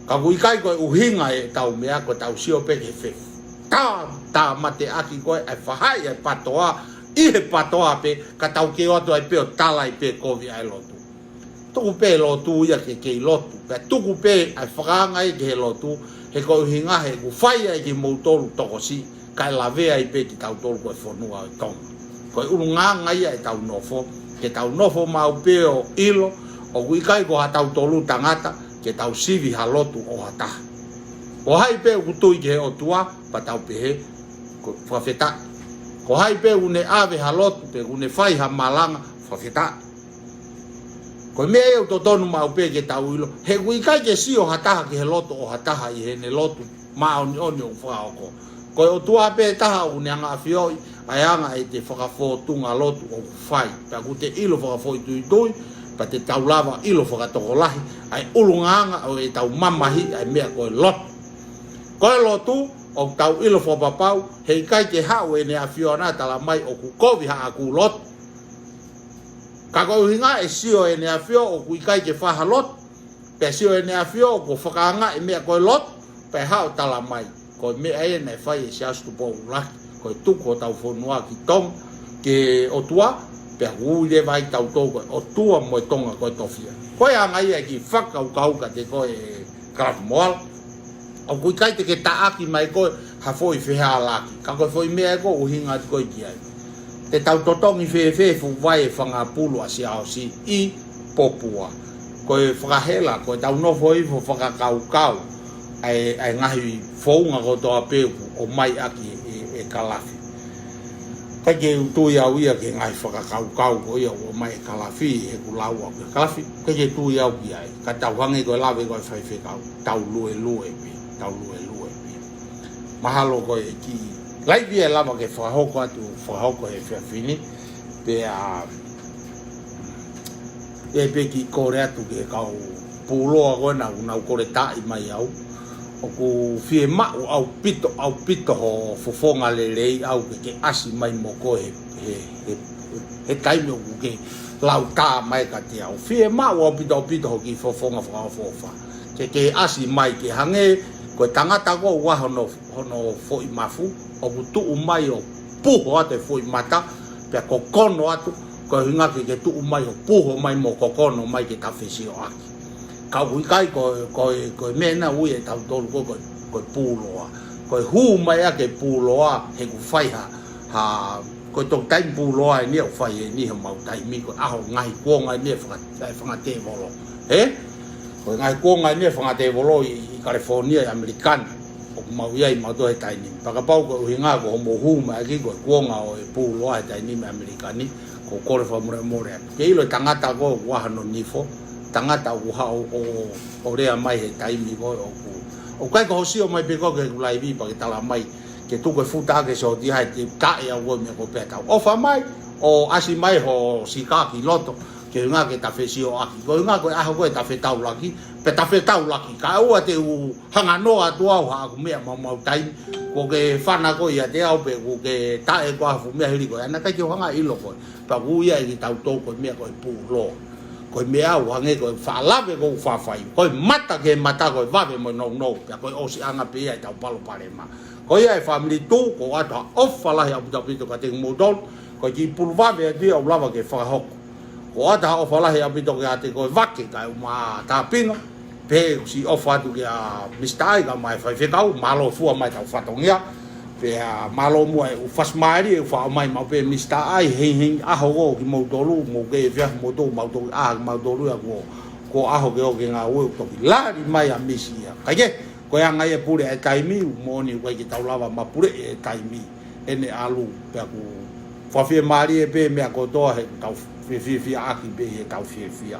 Ka ʻoku ʻikai ko e ʻuhinga ʻetau meʻa ko ʻetau sio pē ke fefo. Tā, tāmateʻaki ko e, ʻa e fahaʻi ʻa e patoa, ʻi he patoa pē, ka tau kei ō atu ai pē ʻo tala ai pē kovi ʻa e lotu. Tuku pē lotu ia ke kei lotu, pea tuku pē ʻa e fakaanga ia ki he lotu, he ko e ʻuhinga he ʻoku fai ai kimoutolu tokosiʻi, kae lavea ai pē kitautolu ko e fonua ʻo Tonga. Ko e ʻulungaanga ia ʻetau nofo, ke tau nofo maʻu pē ʻo ʻilo, ʻoku ʻikai ko hatautolu tangata, ke tau sivi ha lotu ʻo ha taha. Ko hai pē ʻoku tui ki he ʻOtua, pea tau pehē, ko fakafetaʻi. Ko hai pē ʻoku ne ʻave ha lotu, pe ʻoku ne fai ha malanga, fakafetaʻi. Ko e meʻa ia ʻoku totonu maʻu pē ke tau ʻilo, he ʻoku ʻikai ke sio ha taha ki he lotu ʻo ha taha ʻi heʻene lotu māʻoniʻoni ʻoku fakahoko. Ko e ʻOtua pē taha ʻoku ne anga ʻafioʻi ʻa e anga ʻete fakafōtunga lotu ʻoku fai. Pea ʻoku te ʻilo fakafoʻituitui, pea te tau lava ʻilo fakatokolahi ʻa e ʻulungaanga ʻo ʻetau mamahi ʻa e meʻa ko e lotu. Ko e lotu, ʻoku tau ʻilo fakapapau, he ʻikai ke haʻu ʻEne ʻAfio ʻo na tala mai ʻoku kovi haʻaku lotu. Ka ko e ʻuhinga ʻe sio ʻEne ʻAfio ʻoku ʻikai ke fai ha lotu, pea sio ʻEne ʻAfio ʻoku fakaanga e meʻa ko e lotu, pea haʻu ʻo tala mai. Ko e meʻa ia naʻe fai ʻe Siaosi Tupou ʻUluaki, ko e tuku hotau fonua ki Tonga, ki he ʻOtua, pea ʻoku ui leva ai tautolu ko e ʻOtua mo e Tonga ko e tofiʻa. Ko e anga ia e kiʻi fakakaukau kiate koe Kalafi Moala. ʻOku ʻikai te ke taʻaki mai koe ha foʻi fehālaaki. Ka ko e foʻi meʻa ē ʻoku ou ʻuhinga atu koe ki ai. Te tau totongi fēfē fuʻu vai ʻe fanga pulu ʻa Siaosi ʻi Popua. Ko e fakahela, ko ʻetau nofo hifo fakakaukau ʻa e, ʻa e ngaahi founga kotoa pē ʻoku ʻomai ʻaki ʻe, ʻe Kalafi. ʻIkai ke u tui au ia ki he ngaahi fakakaukau ko ia ʻoku ʻomai ʻe Kalafi, he ʻoku lau au ki he Kalafi, ʻikai ke tui au ki ai. Ka tau hangē ko e lave ko e faifekau, tau luelue pē, tau luelue pē. Mahalo ko e kiʻi laivi ʻe lava ke fakahoko atu, fakahoko he efiafi ni, pea ʻe pē kiʻi kole atu ki he kau pūloa ko ena ʻoku nau kole taʻi mai au. ʻOku fiemaʻu ʻaupito, ʻaupito hoʻo fofonga lelei ʻau ke ke ʻasi mai mo koe he, he, he, he taimi ʻoku ke lau tā mai kiate au. Fiemaʻu ʻaupito, ʻaupito hoʻo kiʻi fofonga fakaʻofoʻofa. Ke ke ʻasi mai ke hangē, ko e tangata ko ua hono, hono foʻi mafu, ʻoku tuʻu mai ʻo puho atu e foʻi mata, pea kokono atu, ko e ʻuhinga ke ke tuʻu mai ʻo puho mai mo kokono mai ke ta fesioʻaki. Ka ʻoku ʻikai ko, ko, ko e meʻa naʻe ui ʻe tautolu ko, ko, ko e pūloa. Ko e hū mai ʻa e pūloa, he ʻoku fai ha, ha, ko e toki taimi pūloa eni ʻoku fai eni he mau taimi, ko e ʻaho ngaahi kuonga eni ʻa e fanga, ʻa e fanga tēvolo. He? Ko e ngaahi kuonga eni ʻa e fanga tēvolo ʻi, ʻi California, ʻi ʻAmelika ni. ʻOku mau ʻi ai mautolu he taimi ni. Pea kapau ko e ʻuhinga ko hoʻomou hū mai ʻaki ko e kuonga ʻo e pūloa he taimi ni ʻAmelika ni, ʻoku ou kole fakamolemole atu. Ke ʻilo e tangata ko ua hono nifo, tangata ʻoku haʻu ʻo, ʻo, ʻo lea mai he taimi ko ē ʻoku. ʻOku ʻikai ko hoʻo sio mai pē ko ē ki heʻeku laivi pea ke tala mai, ke tuku e futa ke sōtia he te taʻe au ko e meʻa ko ē pea tau ʻofa mai, ʻo ʻasi mai hoʻo sika ki loto, ke ʻuhinga ke ta fesioʻaki. Ko e ʻuhinga ko e ʻaho ko ē ta fetaulaki, pea ta fetaulaki. Kae ʻoua te u hanga noa atu au haʻaku meʻa maumau taimi, kuo ke fana koe ʻiate au pe kuo ke taʻe koe ha fuʻu meʻa hili koe. ʻA ia naʻe ʻikai ke u hanga ʻilo koe. Pea ʻoku ui ia ʻe kitautolu ko e meʻa ko e pūloa. Ko e meʻa ʻoku hangē ko e faʻa lave ʻoku ou faʻa fai. Ko e mata ki he mata, ko e vave mo e nounou. Pea ko e ʻosiʻanga pē ia ʻetau palopalema. Ko ia e fāmili Tū, ʻoku ou ʻoatu ha ʻofa lahi ʻaupito ʻaupito kiate kimoutolu. Ko e kiʻi pulu vave atu ia ʻoku lava ke fakahoko. ʻOku ou ʻoatu ha ʻofa lahi ʻaupito kiate koe Vake kae ʻumaʻā Tāpinga. Pea ʻosi ʻofa atu kia Misitā Ai kae ʻumaʻā e faifekau, mālō e fua mai ʻetau fatongia. Pea mālō muʻa e ʻū fasimālie ʻoku faʻa ʻomai maʻu pē Minisitā ʻa e hengihengi ʻaho ko ē kimoutolu, mou kei efiafi moutolu, mautolu ʻa kimautolu ia kuo, kuo ʻaho ke ō ki he ngāue ʻoku toki lali mai ʻa Misi ia. Kae kehe, ko e anga ia e pule ʻa e taimi, ʻoku moʻoni ʻoku ʻikai ke tau lava mapuleʻi e taimi ʻene ʻalu, pea ʻoku fakafiemālie pē meʻa kotoa he tau fefiefiaʻaki pē he tau fiefia.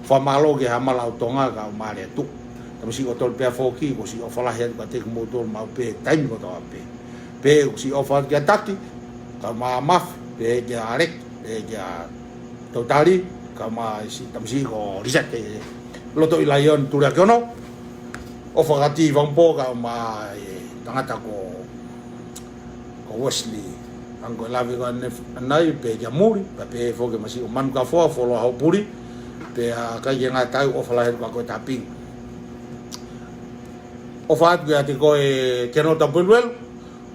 Fakamālō ki he Hamala ʻo Tonga kae ʻumaʻā Lehatuʻa. Tamasiʻi ʻOtoli pea foki, ʻoku siʻi ʻofa lahi atu kiate kimoutolu maʻu pē taimi kotoa pē. Pea ʻoku siʻi ʻofa atu kia Taki, kae ʻumaʻā Mafi, pea kia Aleki, pea kia Totali, kae ʻumaʻā siʻi tamasiʻi ko Lisake, loto ʻi Laione, Tuliaki Ono. ʻOfa kia Tivangpo, kae ʻumaʻā e tangata ko, ko Wesley. Hangē ko e lave ko ʻanenai, pea kia Muli, pea pehē foki kia Masiʻi ʻo Manukafoa, fuoloa hoʻo puli, pea ʻikai ke ngata ai, ʻofa lahi atu kia koe Tapinga. ʻOfa atu kiate koe Keno Tapueluelu,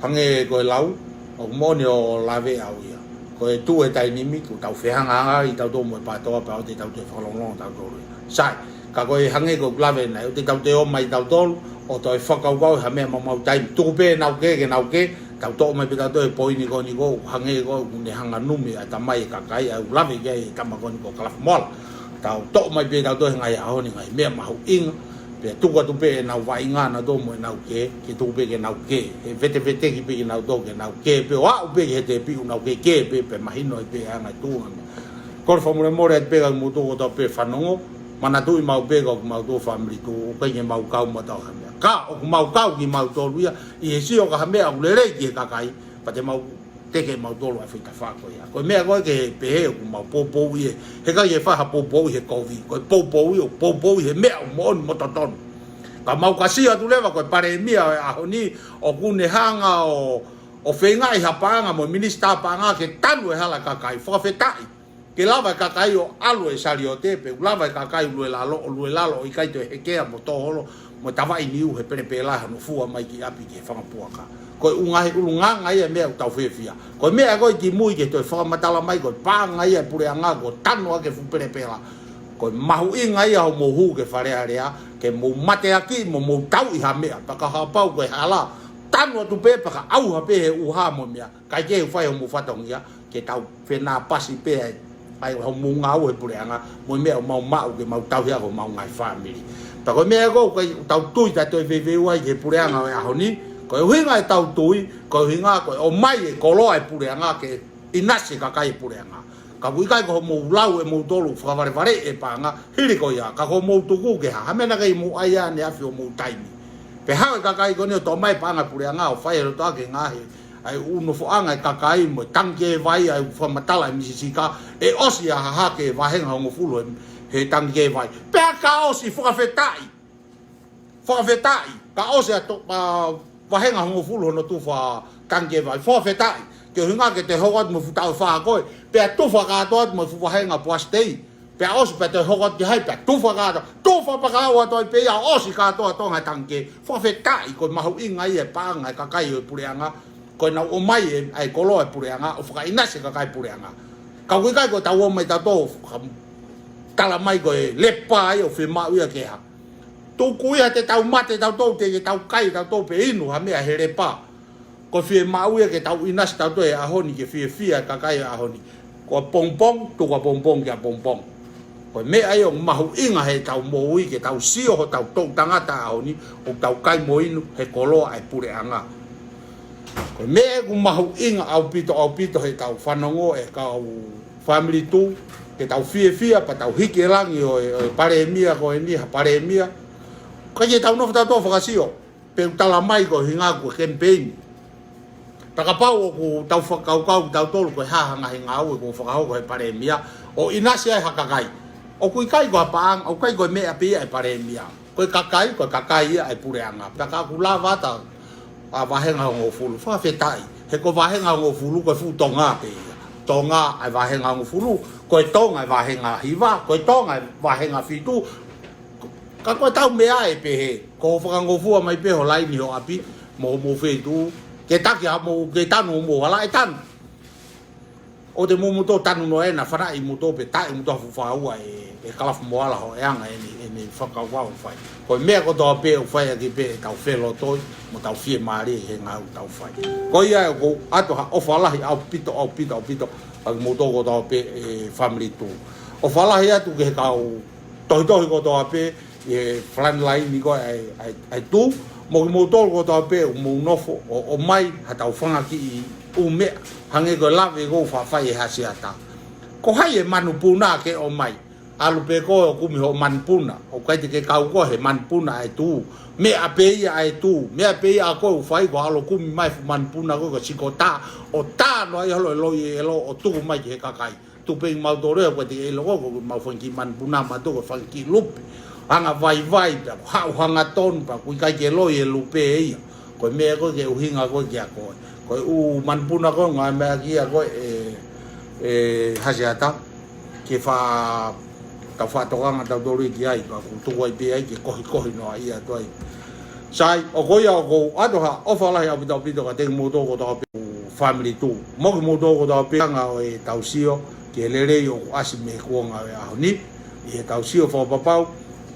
hangē ko e lau, ʻoku moʻoni ʻo lave au ia. Ko e tuʻu e taimi ni, ʻoku tau fehangahangai tautolu mo e PATOA pea ʻoua te tau toe fakalongolongo tautolu ia. Sai, ka ko e hangē ko e lave nai, ʻoua te tau toe ō mai tautolu ʻo toe fakakaukau ha meʻa maumau taimi. Tuku pē ʻenau kē, ke nau kē, tau toʻo mai pē tautolu e poini ko eni ko, hangē ko ʻoku ne hanga numi ʻa e tamai e kakai, ʻa e lave ki ai e tama ko eni ko Kalafi Moala. Tau toʻo mai pē tautolu he ngaahi ʻaho ni ngaahi meʻa mahuʻinga, pea tuku atu pē ʻenau vaʻinga nautolu mo ʻenau kē, ke tuku pē ke nau kē. He veteveteki pē kinautolu ke nau kē pē, ʻo aʻu pē ki he tepi ʻoku nau kē, kē pē, pea mahino ai pē ʻa e anga e tuʻunga meʻa. Kole fakamolemole atu pē kia kimoutolu kotoa pē fanongo, manatuʻi maʻu pē ko kimautolu Family Tuʻu, ʻoku ʻikai ke mau kau mo ha meʻa. Ka, ʻoku mau kau kimautolu ia, ʻi he sio ki ha meʻa ʻoku lelei ki he kakai, pea te mau teke mautolu ʻa e foʻi tafaʻaki ko ia. Ko e meʻa ko ē ke pehē ʻoku mau poupouʻi ē. He ʻikai ke fai ha poupouʻi he kovi. Ko e poupouʻi ʻoku poupouʻi he meʻa ʻoku moʻoni mo totonu. Ka mau ka sio atu leva ko e Palēmia ʻo e ʻaho ni ʻoku ne hanga ʻo, ʻo feingaʻi ha paʻanga mo e Minisitā Paʻanga ke tanu e hala kakai. Fakafetaʻi. Ke lava e kakai ʻo ʻalu e saliote, pea ʻoku lava e kakai ʻo lue lalo, ʻo lue lalo, ʻo ʻikai toe hekea mo tō holo, mo tavaʻi niu he pelepela hono fua mai ki ʻapi ki he fanga puaka. Ko e ʻū ngaahi ʻulungaanga ia e meʻa ʻoku tau fiefia. Ko e meʻa ko ē ki mui ke toe fakamatala mai, ko e paʻanga ia e puleʻanga, ko e tanu ʻaki e fuʻu pelepela. Ko e mahuʻinga ia hoʻomou hū ki Fale Alea, ke mou mateaki mo mou tauʻi ha meʻa, pea kapau ko e hala, tanu atu pē, pea ka ʻauha pē he ʻuha mo e meʻa, ʻikai ke fai hoʻomou fatongia, ke tau fenāpasi pē ai, ʻa e hoʻomou ngāue he puleʻanga, mo e meʻa ʻoku mau maʻu ke mau tauhi ʻaki homau ngaahi fāmili. Pea ko e meʻa ko ē, ʻoku tau tui taʻe toe veiveiua ai ki he puleʻanga ʻo e ʻaho ni, ko e ʻuhinga ʻetau tui, ko e ʻuhinga ko e ʻomai e koloa e puleʻanga ke ʻinasi e kakai e puleʻanga. Ka ʻoku ʻikai ko hoʻomou lau ʻe moutolu fakavalevale e paʻanga, hili ko ia, ka ko hoʻomou tuku ke ha, ha meʻa naʻe ʻikai mou ʻai ʻaneafi hoʻomou taimi. Pea haʻu e kakai ko eni ʻo toʻo mai e paʻanga puleʻanga ʻo fai e lotoʻaki e ngaahi ʻa e ʻū nofoʻanga e kakai mo e tangikē vai ʻa e fakamatala e Misi Sika, ʻe ʻosi ʻa e hahake e vāhenga hongofulu he, he tangikē vai. Pea ka ʻosi, fakafetaʻi. Fakafetaʻi. Ka ʻosi ʻa e to-, ʻa e vāhenga hongofulu hono tufa tangikē vai. Fakafetaʻi. Ke ʻuhinga ke toe hoko atu mo e fuʻu taʻu ʻe fā ko ē. Pea tufa kātoa atu mo e fuʻu vāhenga puasitei. Pea ʻosi pea toe hoko atu ki hai pea tufa kātoa. Tufa pea ka ʻoatu ai pē ia ʻosi kātoa Tonga e tangikē. Fakafetaʻi ko e mahuʻinga ia e paʻanga e kakai ʻo e puleʻanga. Ko ʻenau ʻomai e, ʻa e koloa e puleʻanga, ʻo fakaʻinasi e kakai puleʻanga. Ka ʻoku ʻikai ko ʻetau ō mai tautolu, ka tala mai ko e lepa ia ʻoku fiemaʻu ia ke ha. Tuku ia te tau mate tautolu, te ke tau kai tautolu pe inu ha meʻa he lepa. Ko e fiemaʻu ia ke tau ʻinasi tautolu he ʻaho ni ke fiefia e kakai he ʻaho ni. Ko e pongipongi, tuku ʻa pongipongi kia pongipongi. Ko e meʻa ia ʻoku mahuʻinga heʻetau moʻui ke tau sio hotau toʻu tangata ʻaho ni, ʻoku tau kai mo inu he koloa e puleʻanga. Ko e meʻa ʻoku mahuʻinga ʻaupito, ʻaupito heʻetau fanongo e kau Family Tuʻu, ke tau fiefia, pea tau hiki e langi ʻo e, ʻo e Palēmia ko eni, ha Palēmia. ʻIkai ke tau nofo tautolu fakasio. Pea ʻoku tala mai ko e ʻuhinga ko e kemipeini. Pea kapau ʻoku tau fakakaukau kitautolu ko e hā ha ngaahi ngāue kuo fakahoko ʻe he Palēmia, ʻo ʻinasi ai ha kakai. ʻOku ʻikai ko ha paʻanga, ʻoku ʻikai ko e meʻa pē ia e Palēmia. Ko e kakai, ko e kakai ia e puleʻanga. Pea ka ʻoku lava atu ʻa e vāhenga hongofulu. Fakafetaʻi. He ko e vāhenga hongofulu ko e fuʻu Tonga pē ia. Tonga ʻa e vāhenga hongofulu, ko e Tonga ʻa e vāhenga hiva, ko e Tonga ʻa e vāhenga fitu, ka ko ʻetau meʻa ʻe pehē, ko hoʻo fakangofua mai pē ho laini ho ʻapi, mo hoʻomou feituʻu, ke taki haʻamou, ke tanu hoʻomou hala ʻe tanu. ʻO ʻoua te mou moutolu tanu noa ena fanaʻi moutolu pe taʻe moutolu ha fuʻu fāua ʻe, ʻe Kalafi Moala hoʻo ʻeanga ʻene, ʻene fakakaukau ʻoku fai. Ko e meʻa kotoa pē ʻoku fai ʻaki pē ʻetau felotoi mo ʻetau fiemālie he ngāue ʻoku tau fai. Ko ia ʻoku ou ʻoatu ha ʻofa lahi ʻaupito, ʻaupito, ʻaupito kiate kimoutolu kotoa pē ʻe Family Tuʻu. ʻOfa lahi atu ki he kau tohitohi kotoa pē ʻi he frontline ko ē ʻa e, ʻa e, ʻa e tuʻu, mo kimoutolu kotoa pē ʻoku mou nofo ʻo, ʻomai haʻatau fanga kiʻi ʻū meʻa, hangē ko e lave ko ē ʻoku faʻa fai ʻe Hasiata. Ko hai e manupuna ke ʻomai? ʻAlu pē koe ʻo kumi hoʻo manupuna, ʻoku ʻikai te ke kau koe he manupuna ʻa e tuʻu. Meʻa pē ia ʻa e tuʻu, meʻa pē ia ʻa koe ʻoku fai ko e ʻalu ʻo kumi mai e fuʻu manupuna ko ē ko e sikotā, ʻo tā noa ai holo e loi ʻelo ʻo tuku mai ki he kakai. Tuku pē kimautolu ia, ʻoku ʻikai te ke ʻilo koe ko ʻemau fanga kiʻi manupuna mautolu ko e fanga kiʻi lupe. Anga vaivai pea ko e haʻu hangatonu pea ʻoku ʻikai ke loi e lupe ia. Ko e meʻa ko ē ke ʻuhinga ko ē kiate koe. Ko e ʻū manupuna ko ē ʻoku ngāueʻaki ia ko ē ʻe, ʻe Hasiata ke fa-, tau fakatokanga tautolu ki ai, pea ʻoku tuku ai pē ai ke kohikohi noa ia atu ai. Sai, ʻoku ou, ʻoku ou ʻoatu ha ʻofa lahi ʻaupito, ʻaupito kiate kimoutolu kotoa pē Family Tuʻu. Mo kimoutolu kotoa pē ʻi he anga ʻo ʻetau sio ki he lelei ʻoku ʻasi mei he kuonga ʻo e ʻaho ni, ʻi heʻetau sio fakapapau.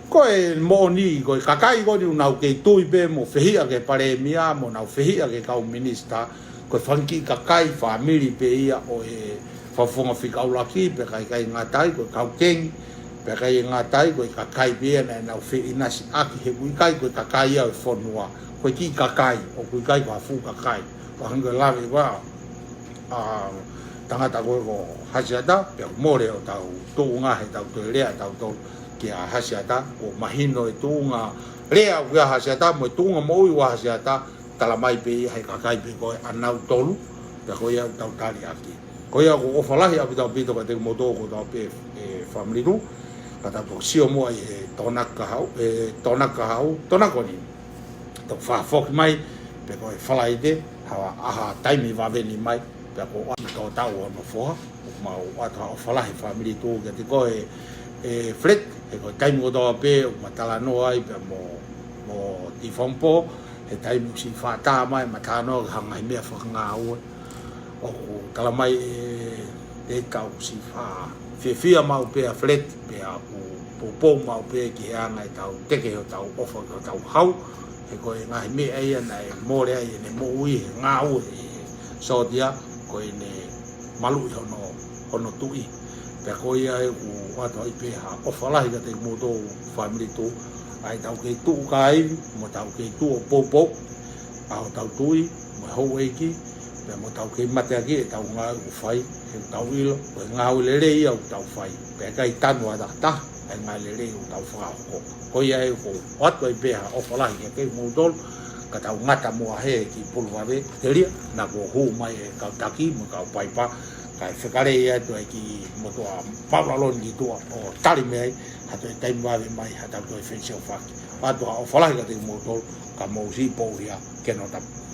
Ko e moʻoni, ko e kakai ko eni ʻoku nau kei tui pē mo fehiʻa ki he palēmia, mo nau fehiʻa ki he kau minisitā, ko e fanga kiʻi kakai fāmili pē ia ʻo e fakafofonga fika ʻuluaki, pea ʻikai ke ngata ai, ko e kau kengi, pea ʻikai ke ngata ai, ko e kakai pē ia naʻa nau feʻinasiʻaki he ʻoku ʻikai ko e kakai ia ʻo e fonua, ko e kiʻi kakai, ʻoku ʻikai ko ha fuʻu kakai. Pea hangē ko e lave ko ē ʻa e tangata ko ē ko Hasiata, pea ʻoku mole hotau tuʻunga heʻetau toe lea tautolu kia Hasiata, ʻoku mahino e tuʻunga lea ʻoku ʻi ai ʻa Hasiata, mo e tuʻunga moʻui ʻoku ʻi ai ʻa Hasiata, tala mai pē ia he kakai pē ko ē ʻanautolu, pea ko ia ʻoku tau tali ʻaki. Ko ia ʻoku ou ʻofa lahi ʻaupito, ʻaupito kiate kimoutolu kotoa pē ʻe Family Tuʻu, ka tau toki sio muʻa ʻi he Tokonaki kahaʻu, ʻe Tokonaki kahaʻu, Tokonaki ko eni. Toki fakafoki mai, pe ko e Falaite, ha, ʻa ha taimi vave ni mai, pea ʻoku ou ʻoatu ʻa e tō tau ʻo hono foha, ʻoku mau ʻoatu ha ʻofa lahi Family Tuʻu kiate koe ʻe Fred, he ko e taimi kotoa pē ʻoku ma talanoa ai pea mo, mo Tifompo, he taimi ʻoku siʻi faʻa tā mai, ma talanoa ki he ngaahi meʻa fakangāue. ʻOku tala mai ʻe, ʻe tau siʻi faʻa fiefia maʻu pē ʻa Fred, pea ʻoku poupou maʻu pē ki he anga ʻetau teke hotau ʻofa ki hotau hau, he ko e ngaahi meʻa ia naʻe mole ai ʻene moʻui he ngāue ʻi he sōtia, ko ʻene maluʻi hono, hono tuʻi. Pea ko ia ʻoku ou ʻoatu ai pē ha ʻofa lahi kiate kimoutolu Family Tuʻu, ʻa ʻetau kei tuʻu kāivi, mo ʻetau kei tuʻu ʻo poupou ʻa hotau tuʻi, mo e houʻeiki, pea mo ʻetau kei mateaki ʻetau ngāue ʻoku fai, he ʻoku tau ʻilo, ko e ngāue lelei ia ʻoku tau fai, pea ʻikai tanu ʻa e takitaha ʻa e ngāue lelei ʻoku tau fakahoko. Ko ia ʻoku ou ʻoatu ai pē ha ʻofa lahi kiate kimoutolu, ka tau ngata muʻa he kiʻi pulu vave, telia, naʻa kuo hū mai e kau taki, mo e kau paipa, kae fekale atu ai ki motuʻa Paula Loni ki tuʻa ʻo tali mei ai, ha toe taimi vave mai, ha tau toe fenisi ʻo faki. ʻOatu ha ʻofa lahi kiate kimoutolu, ka mou siʻi pou ia, ke nau tapu.